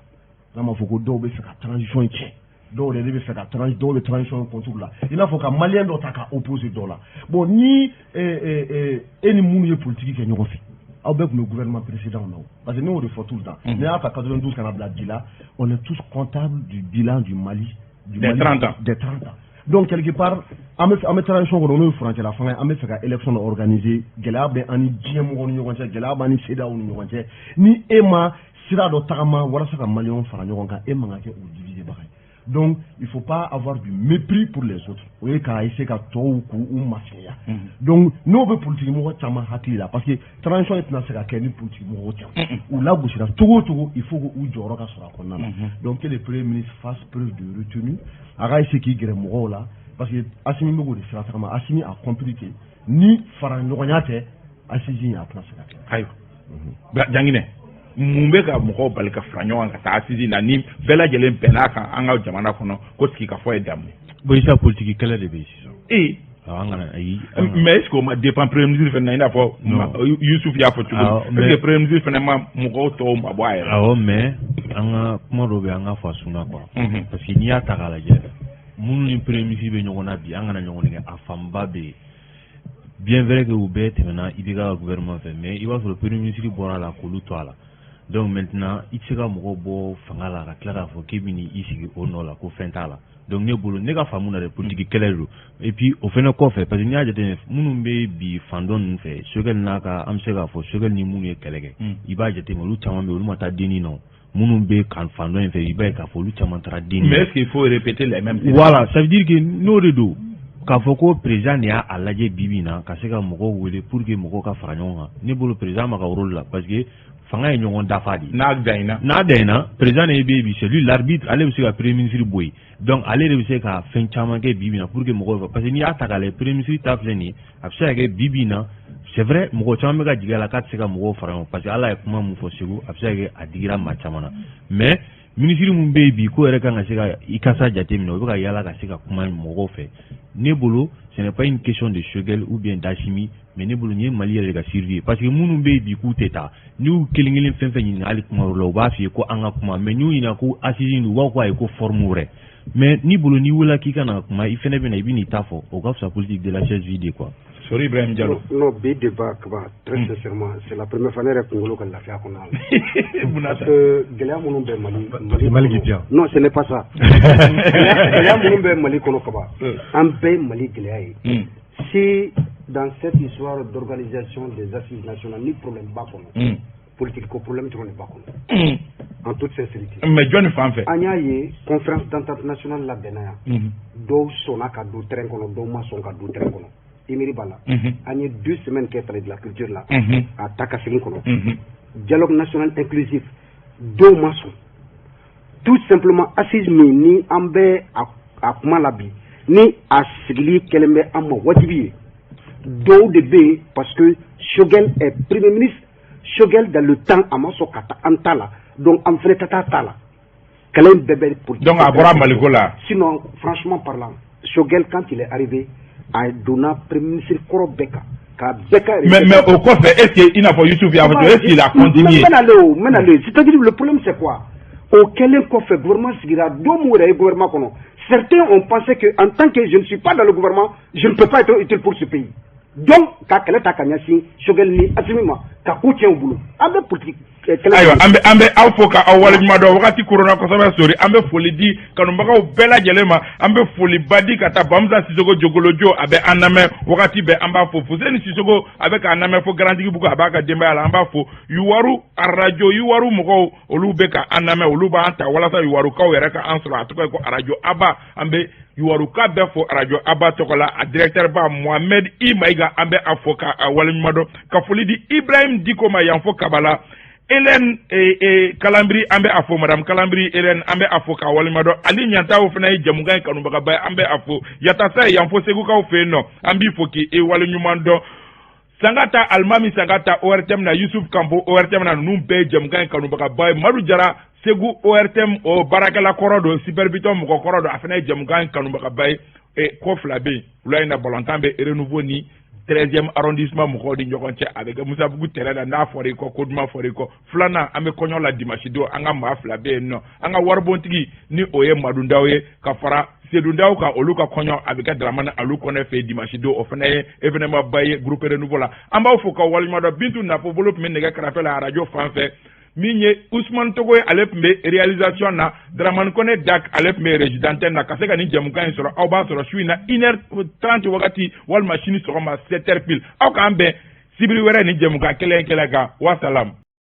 N'a ma fɔ ko dɔw bɛ fɛ ka transition in tiɲɛ, dɔw yɛrɛ bɛ fɛ ka dɔw bɛ transition contre la, i n'a fɔ ka maliyɛn dɔ ta ka opposer dɔ la. Bon, ni e ni minnu ye politique kɛ ɲɔgɔn fɛ, aw bɛɛ tun bɛ gouvernement précédent na o, parce que ne y'o de fɔ tout le temps. N'i y'a ta 92 ka na bila bi la, on est tous comptables du bilan du Mali, du des Mali 30 ans. Des 30 ans. Donc quelque part, an bɛ transition kɔnɔ, n'o ye furancɛla fanga ye, an bɛ fɛ ka élection dɔ organiser. Gɛlɛya bɛ an ni diɲɛ mɔgɔw ni ɲɔgɔn cɛ, gɛlɛya b'an ni CEDEAO ni ɲɔgɔn cɛ. Ni e ma sira dɔ tagama walasa ka maliyɛnw fara ɲɔgɔn kan, e man ka kɛ o diviser baga ye. Donc il faut pas avoir du mépris pour les autres. O ye k'a essayer ka tɔw k'u masaya. Donc n'o bɛ politique mɔgɔ caman hakili la, parce que transition in tɛna se ka kɛ ni politique mɔgɔw tɛ. U lagosira cogo o cogo, il faut que u jɔyɔrɔ ka sɔrɔ a kɔnɔna na. Donc que le premier ministre fasse preuve de retenue, a ka essayer k'i gɛrɛ mɔgɔw la, parce que Assimi bɛ k'o de sira tagama. Assimi a compris que ni fara ɲɔgɔnya tɛ, assise in a tɛna se ka kɛ. Ayiwa, Janginɛ, mun bɛ ka mɔgɔw bali ka fara ɲɔgɔn kan ka taa assise na, ni bɛɛ lajɛlen bɛnn'a kan an ka jamana kɔnɔ ko sigikafɔ ye daminɛ? Bon, Isa, politique kɛlɛ de bɛ yen sisan. An kana, ayi. Mais est ce que o ma dépend premier ministre fana na, i n'a fɔ Yusuf y'a fɔ cogo min? Est ce que premier ministre fana ma mɔgɔw tɔw mabɔ a yɛrɛ? Awɔ, mais an ka kuma dɔw bɛ yen, an ka fɔ a sunna quoi, parce que n'i y'a ta k'a lajɛ, minnu ni premier ministre bɛ ɲɔgɔn na bi, an kana ɲɔgɔn nɛgɛ, a fanba bɛ yen, bien vrai que u bɛɛ tɛmɛna IBK ka gouvernement fɛ, mais i b'a sɔrɔ premier ministre bɔra a la k'olu to a la. Donc maintenant, i tɛ se ka mɔgɔw bɔ fanga la ka tila k'a fɔ k'e bɛ n'i sigi o nɔ la ko fɛn t'a la. Donc ne bolo, ne ka faamu na dɛ, politique kɛlɛ don. Et puis o fɛnɛ kɔfɛ, parce que n'i y'a jateminɛ, minnu bɛ bi fan dɔ ninnu fɛ, Choguel n'a ka, an bɛ se k'a fɔ Choguel ni minnu ye kɛlɛ kɛ, i b'a jateminɛ, olu caman bɛ yen, olu ma taa denni na. Minnu bɛ kan fan dɔ in fɛ, i b'a ye k'a fɔ olu caman taara denni. Mais est-ce qu'il faut répéter les mêmes? Voilà, ça veut dire que n'o de don k'a fɔ ko président de y'a lajɛ bi bi in na ka se ka mɔgɔw wele pour que mɔgɔw ka fara ɲɔgɔn kan, ne bolo président ma ka rôle la, parce que fanga ye ɲɔgɔn dafa de ye. N'a gagnera. N'a gagnera, président de bɛ bi, c'est lui l'arbitre. Ale bɛ se ka premier ministre bɔ yen, donc ale de bɛ se ka fɛn caman kɛ bi bi in na pour que mɔgɔw, parce que n'i y'a ta k'a lajɛ, premier ministre ta filɛ nin ye, a bɛ se ka kɛ bi bi in na, c'est vrai, mɔgɔ caman bɛ ka jigin a la k'a tɛ se ka mɔgɔw fara ɲɔgɔn kan, parce que Ala ye kuma min fɔ Segu, a bɛ se ka kɛ a digira maa caman na. Mais ministre mun bɛ yen bi ko yɛrɛ kan ka se ka i kasa jateminɛ, o bɛ ka yala ka se ka kuma mɔgɔw fɛ. Ne bolo, ce n'est pas une question de Choguel ou bien d'Assimi, mais ne bolo nin ye Mali yɛrɛ de ka survie ye, parce que minnu bɛ yen bi k'u tɛ taa, n'i y'u kelen kelen fɛn fɛn ɲininka hali kuma yɔrɔ la, u b'a f'i ye ko an ka kuma, mais n'i y'u ɲininka ko assise, u b'a fɔ ko ayi, ko forme wɛrɛ. Mais n'i bolo, n'i wulila k'i ka na kuma, i fɛnɛ bɛ na, i bɛ n'i ta fɔ, o ka fisa politique de la chaise vide quoi. Sori Ibrahim Diallo. Non, bi débat kaba, très sincèrement, c'est la première fois ne yɛrɛ kunkolo ka lafiya kɔnɔ la. Parce que gɛlɛya minnu bɛ Mali Mali k'i diya. Non, ce n'est pas ça. Gɛlɛya minnu bɛ Mali kɔnɔ kaba, an bɛɛ ye Mali gɛlɛya ye. Si dans cette histoire d'organisation des assises nationales ni problème b'a kɔnɔ, politique ko problème dɔrɔn de b'a kɔnɔ, en toute sincérité. Mais jɔnni fan fɛ? An y'a ye, conférence d'entente nationale labɛnna yan, dɔw sɔnna ka don terrain kɔnɔ, dɔw ma sɔn ka don terrain kɔnɔ. I miiri b'a la, an ye 2 semaines kɛ palais de la culture la, a ta ka segin kɔnɔ. Dialogue national inclusif, dɔw ma sɔn. Tout simplement, assise min ni an bɛ a kuma la bi, ni a sigili kɛlen bɛ an ma wajibi ye, dɔw de bɛ yen, parce que Choguel est premier ministre. Choguel, dans le temps, a ma sɔn ka taa an ta la, donc an fɛnɛ ka taa ta la. Kɛlɛ in bɛɛ bɛ politique. Donc a bɔra Maliko la. Sinon, franchement parlant, Choguel, quand il est arrivé, a donna premier ministre kɔrɔ bɛɛ kan ka bɛɛ ka. Mais o kɔfɛ, est ce que, i n'a fɔ Youssouf y'a fɔ cogo, est ce qu'il a continué? N bɛna ale o, n bɛna ale, c'est à dire, le problème, c'est quoi? O kɛlen kɔfɛ, gouvernement sigira don min yɛrɛ ye gouvernement kɔnɔ, certains ont pensé que en tant que je ne suis pas dans le gouvernement, je ne peux pas être utile pour ce pays. Donc ka kɛlɛ ta ka ɲɛsin Choguel ni Assimi ma. Ka ko tiɲɛ u bolo, an bɛ politique kɛlɛ. Ayiwa, an bɛ aw fo ka aw waleɲuman dɔn. Wagati koronna kosɛbɛ sori. An bɛ foli di kanubagaw bɛɛ lajɛlen ma. An bɛ foliba di ka taa Bamusa Sisoko Jogolojo, a bɛ an lamɛn wagati bɛɛ, an b'a fo. Fuseni Sisoko, a bɛ k'an lamɛn fo Garantigibugu, a b'a ka denbaya la, an b'a fo. Yuwaru arajo, Yuwaru mɔgɔw, olu bɛ ka an lamɛn, olu b'an ta walasa Yuwarukaw yɛrɛ ka an sɔrɔ. A tɔgɔ ye ko Arajo Aba. An bɛ Yuwaruka bɛɛ fo Arajo Aba tɔgɔ la. A directeur ba Mohamed I Mayiga, an bɛ a fo ka a waleɲuman dɔn, ka foli di Ibrahim Diko ma yan fo Kabala. Hélène Kalambiri, an bɛ a fo. Madame Kalambiri Hélène, an bɛ a fo k'a waleɲuman dɔn. Ali Ɲantaw fana ye jamukan in kanubagaba ye, an bɛ a fo. Yatasa ye yan fo Segukaw fɛ yen nɔ, an b'i fo k'i waleɲuman dɔn. Sangata Alimami Sangata ORTM na, Yusuf Kanbo ORTM na, ninnu bɛɛ ye jamukan in kanubagaba ye. Madu Jara Segu ORTM, o baarakɛla kɔrɔ don, Super Biton mɔgɔ kɔrɔ don, a fana ye jamukan in kanubagaba ye. Ko fila bɛ yen wula in na: balontan bɛ Renouveau ni 13e arrondissement mɔgɔw ni ɲɔgɔn cɛ, a bɛ kɛ Musabugu terrain na. N'a fɔra i kɔ, ko duman fɔra i kɔ. Filanan, an bɛ kɔɲɔ la dimanche don, an ka maa fila bɛ yen nɔ. An ka waribontigi ni o ye Madundaw ye ka fara Sedundaw kan, olu ka kɔɲɔ a bɛ kɛ Dramani Alu Kɔnɛ fɛ yen dimanche don. O fana ye événement ba ye groupe Renouveau la. An b'aw fo ka waleɲuman dɔn. Bintu Nafo bolo tun bɛ nɛgɛ kɛrɛfɛ la arajo fan fɛ. Min ye Usumani Togo ye, ale tun bɛ réalisation na. Dramani Kɔnɛ Dak, ale tun bɛ régie d'antenne na. Ka se ka nin jɛmukan in sɔrɔ, aw b'a sɔrɔ su in na 1h30 wagati, walima sini sɔgɔma 7h pile. Aw k'an bɛn sibiri wɛrɛ ni jɛmukan kelen kelen kan. Wasalam.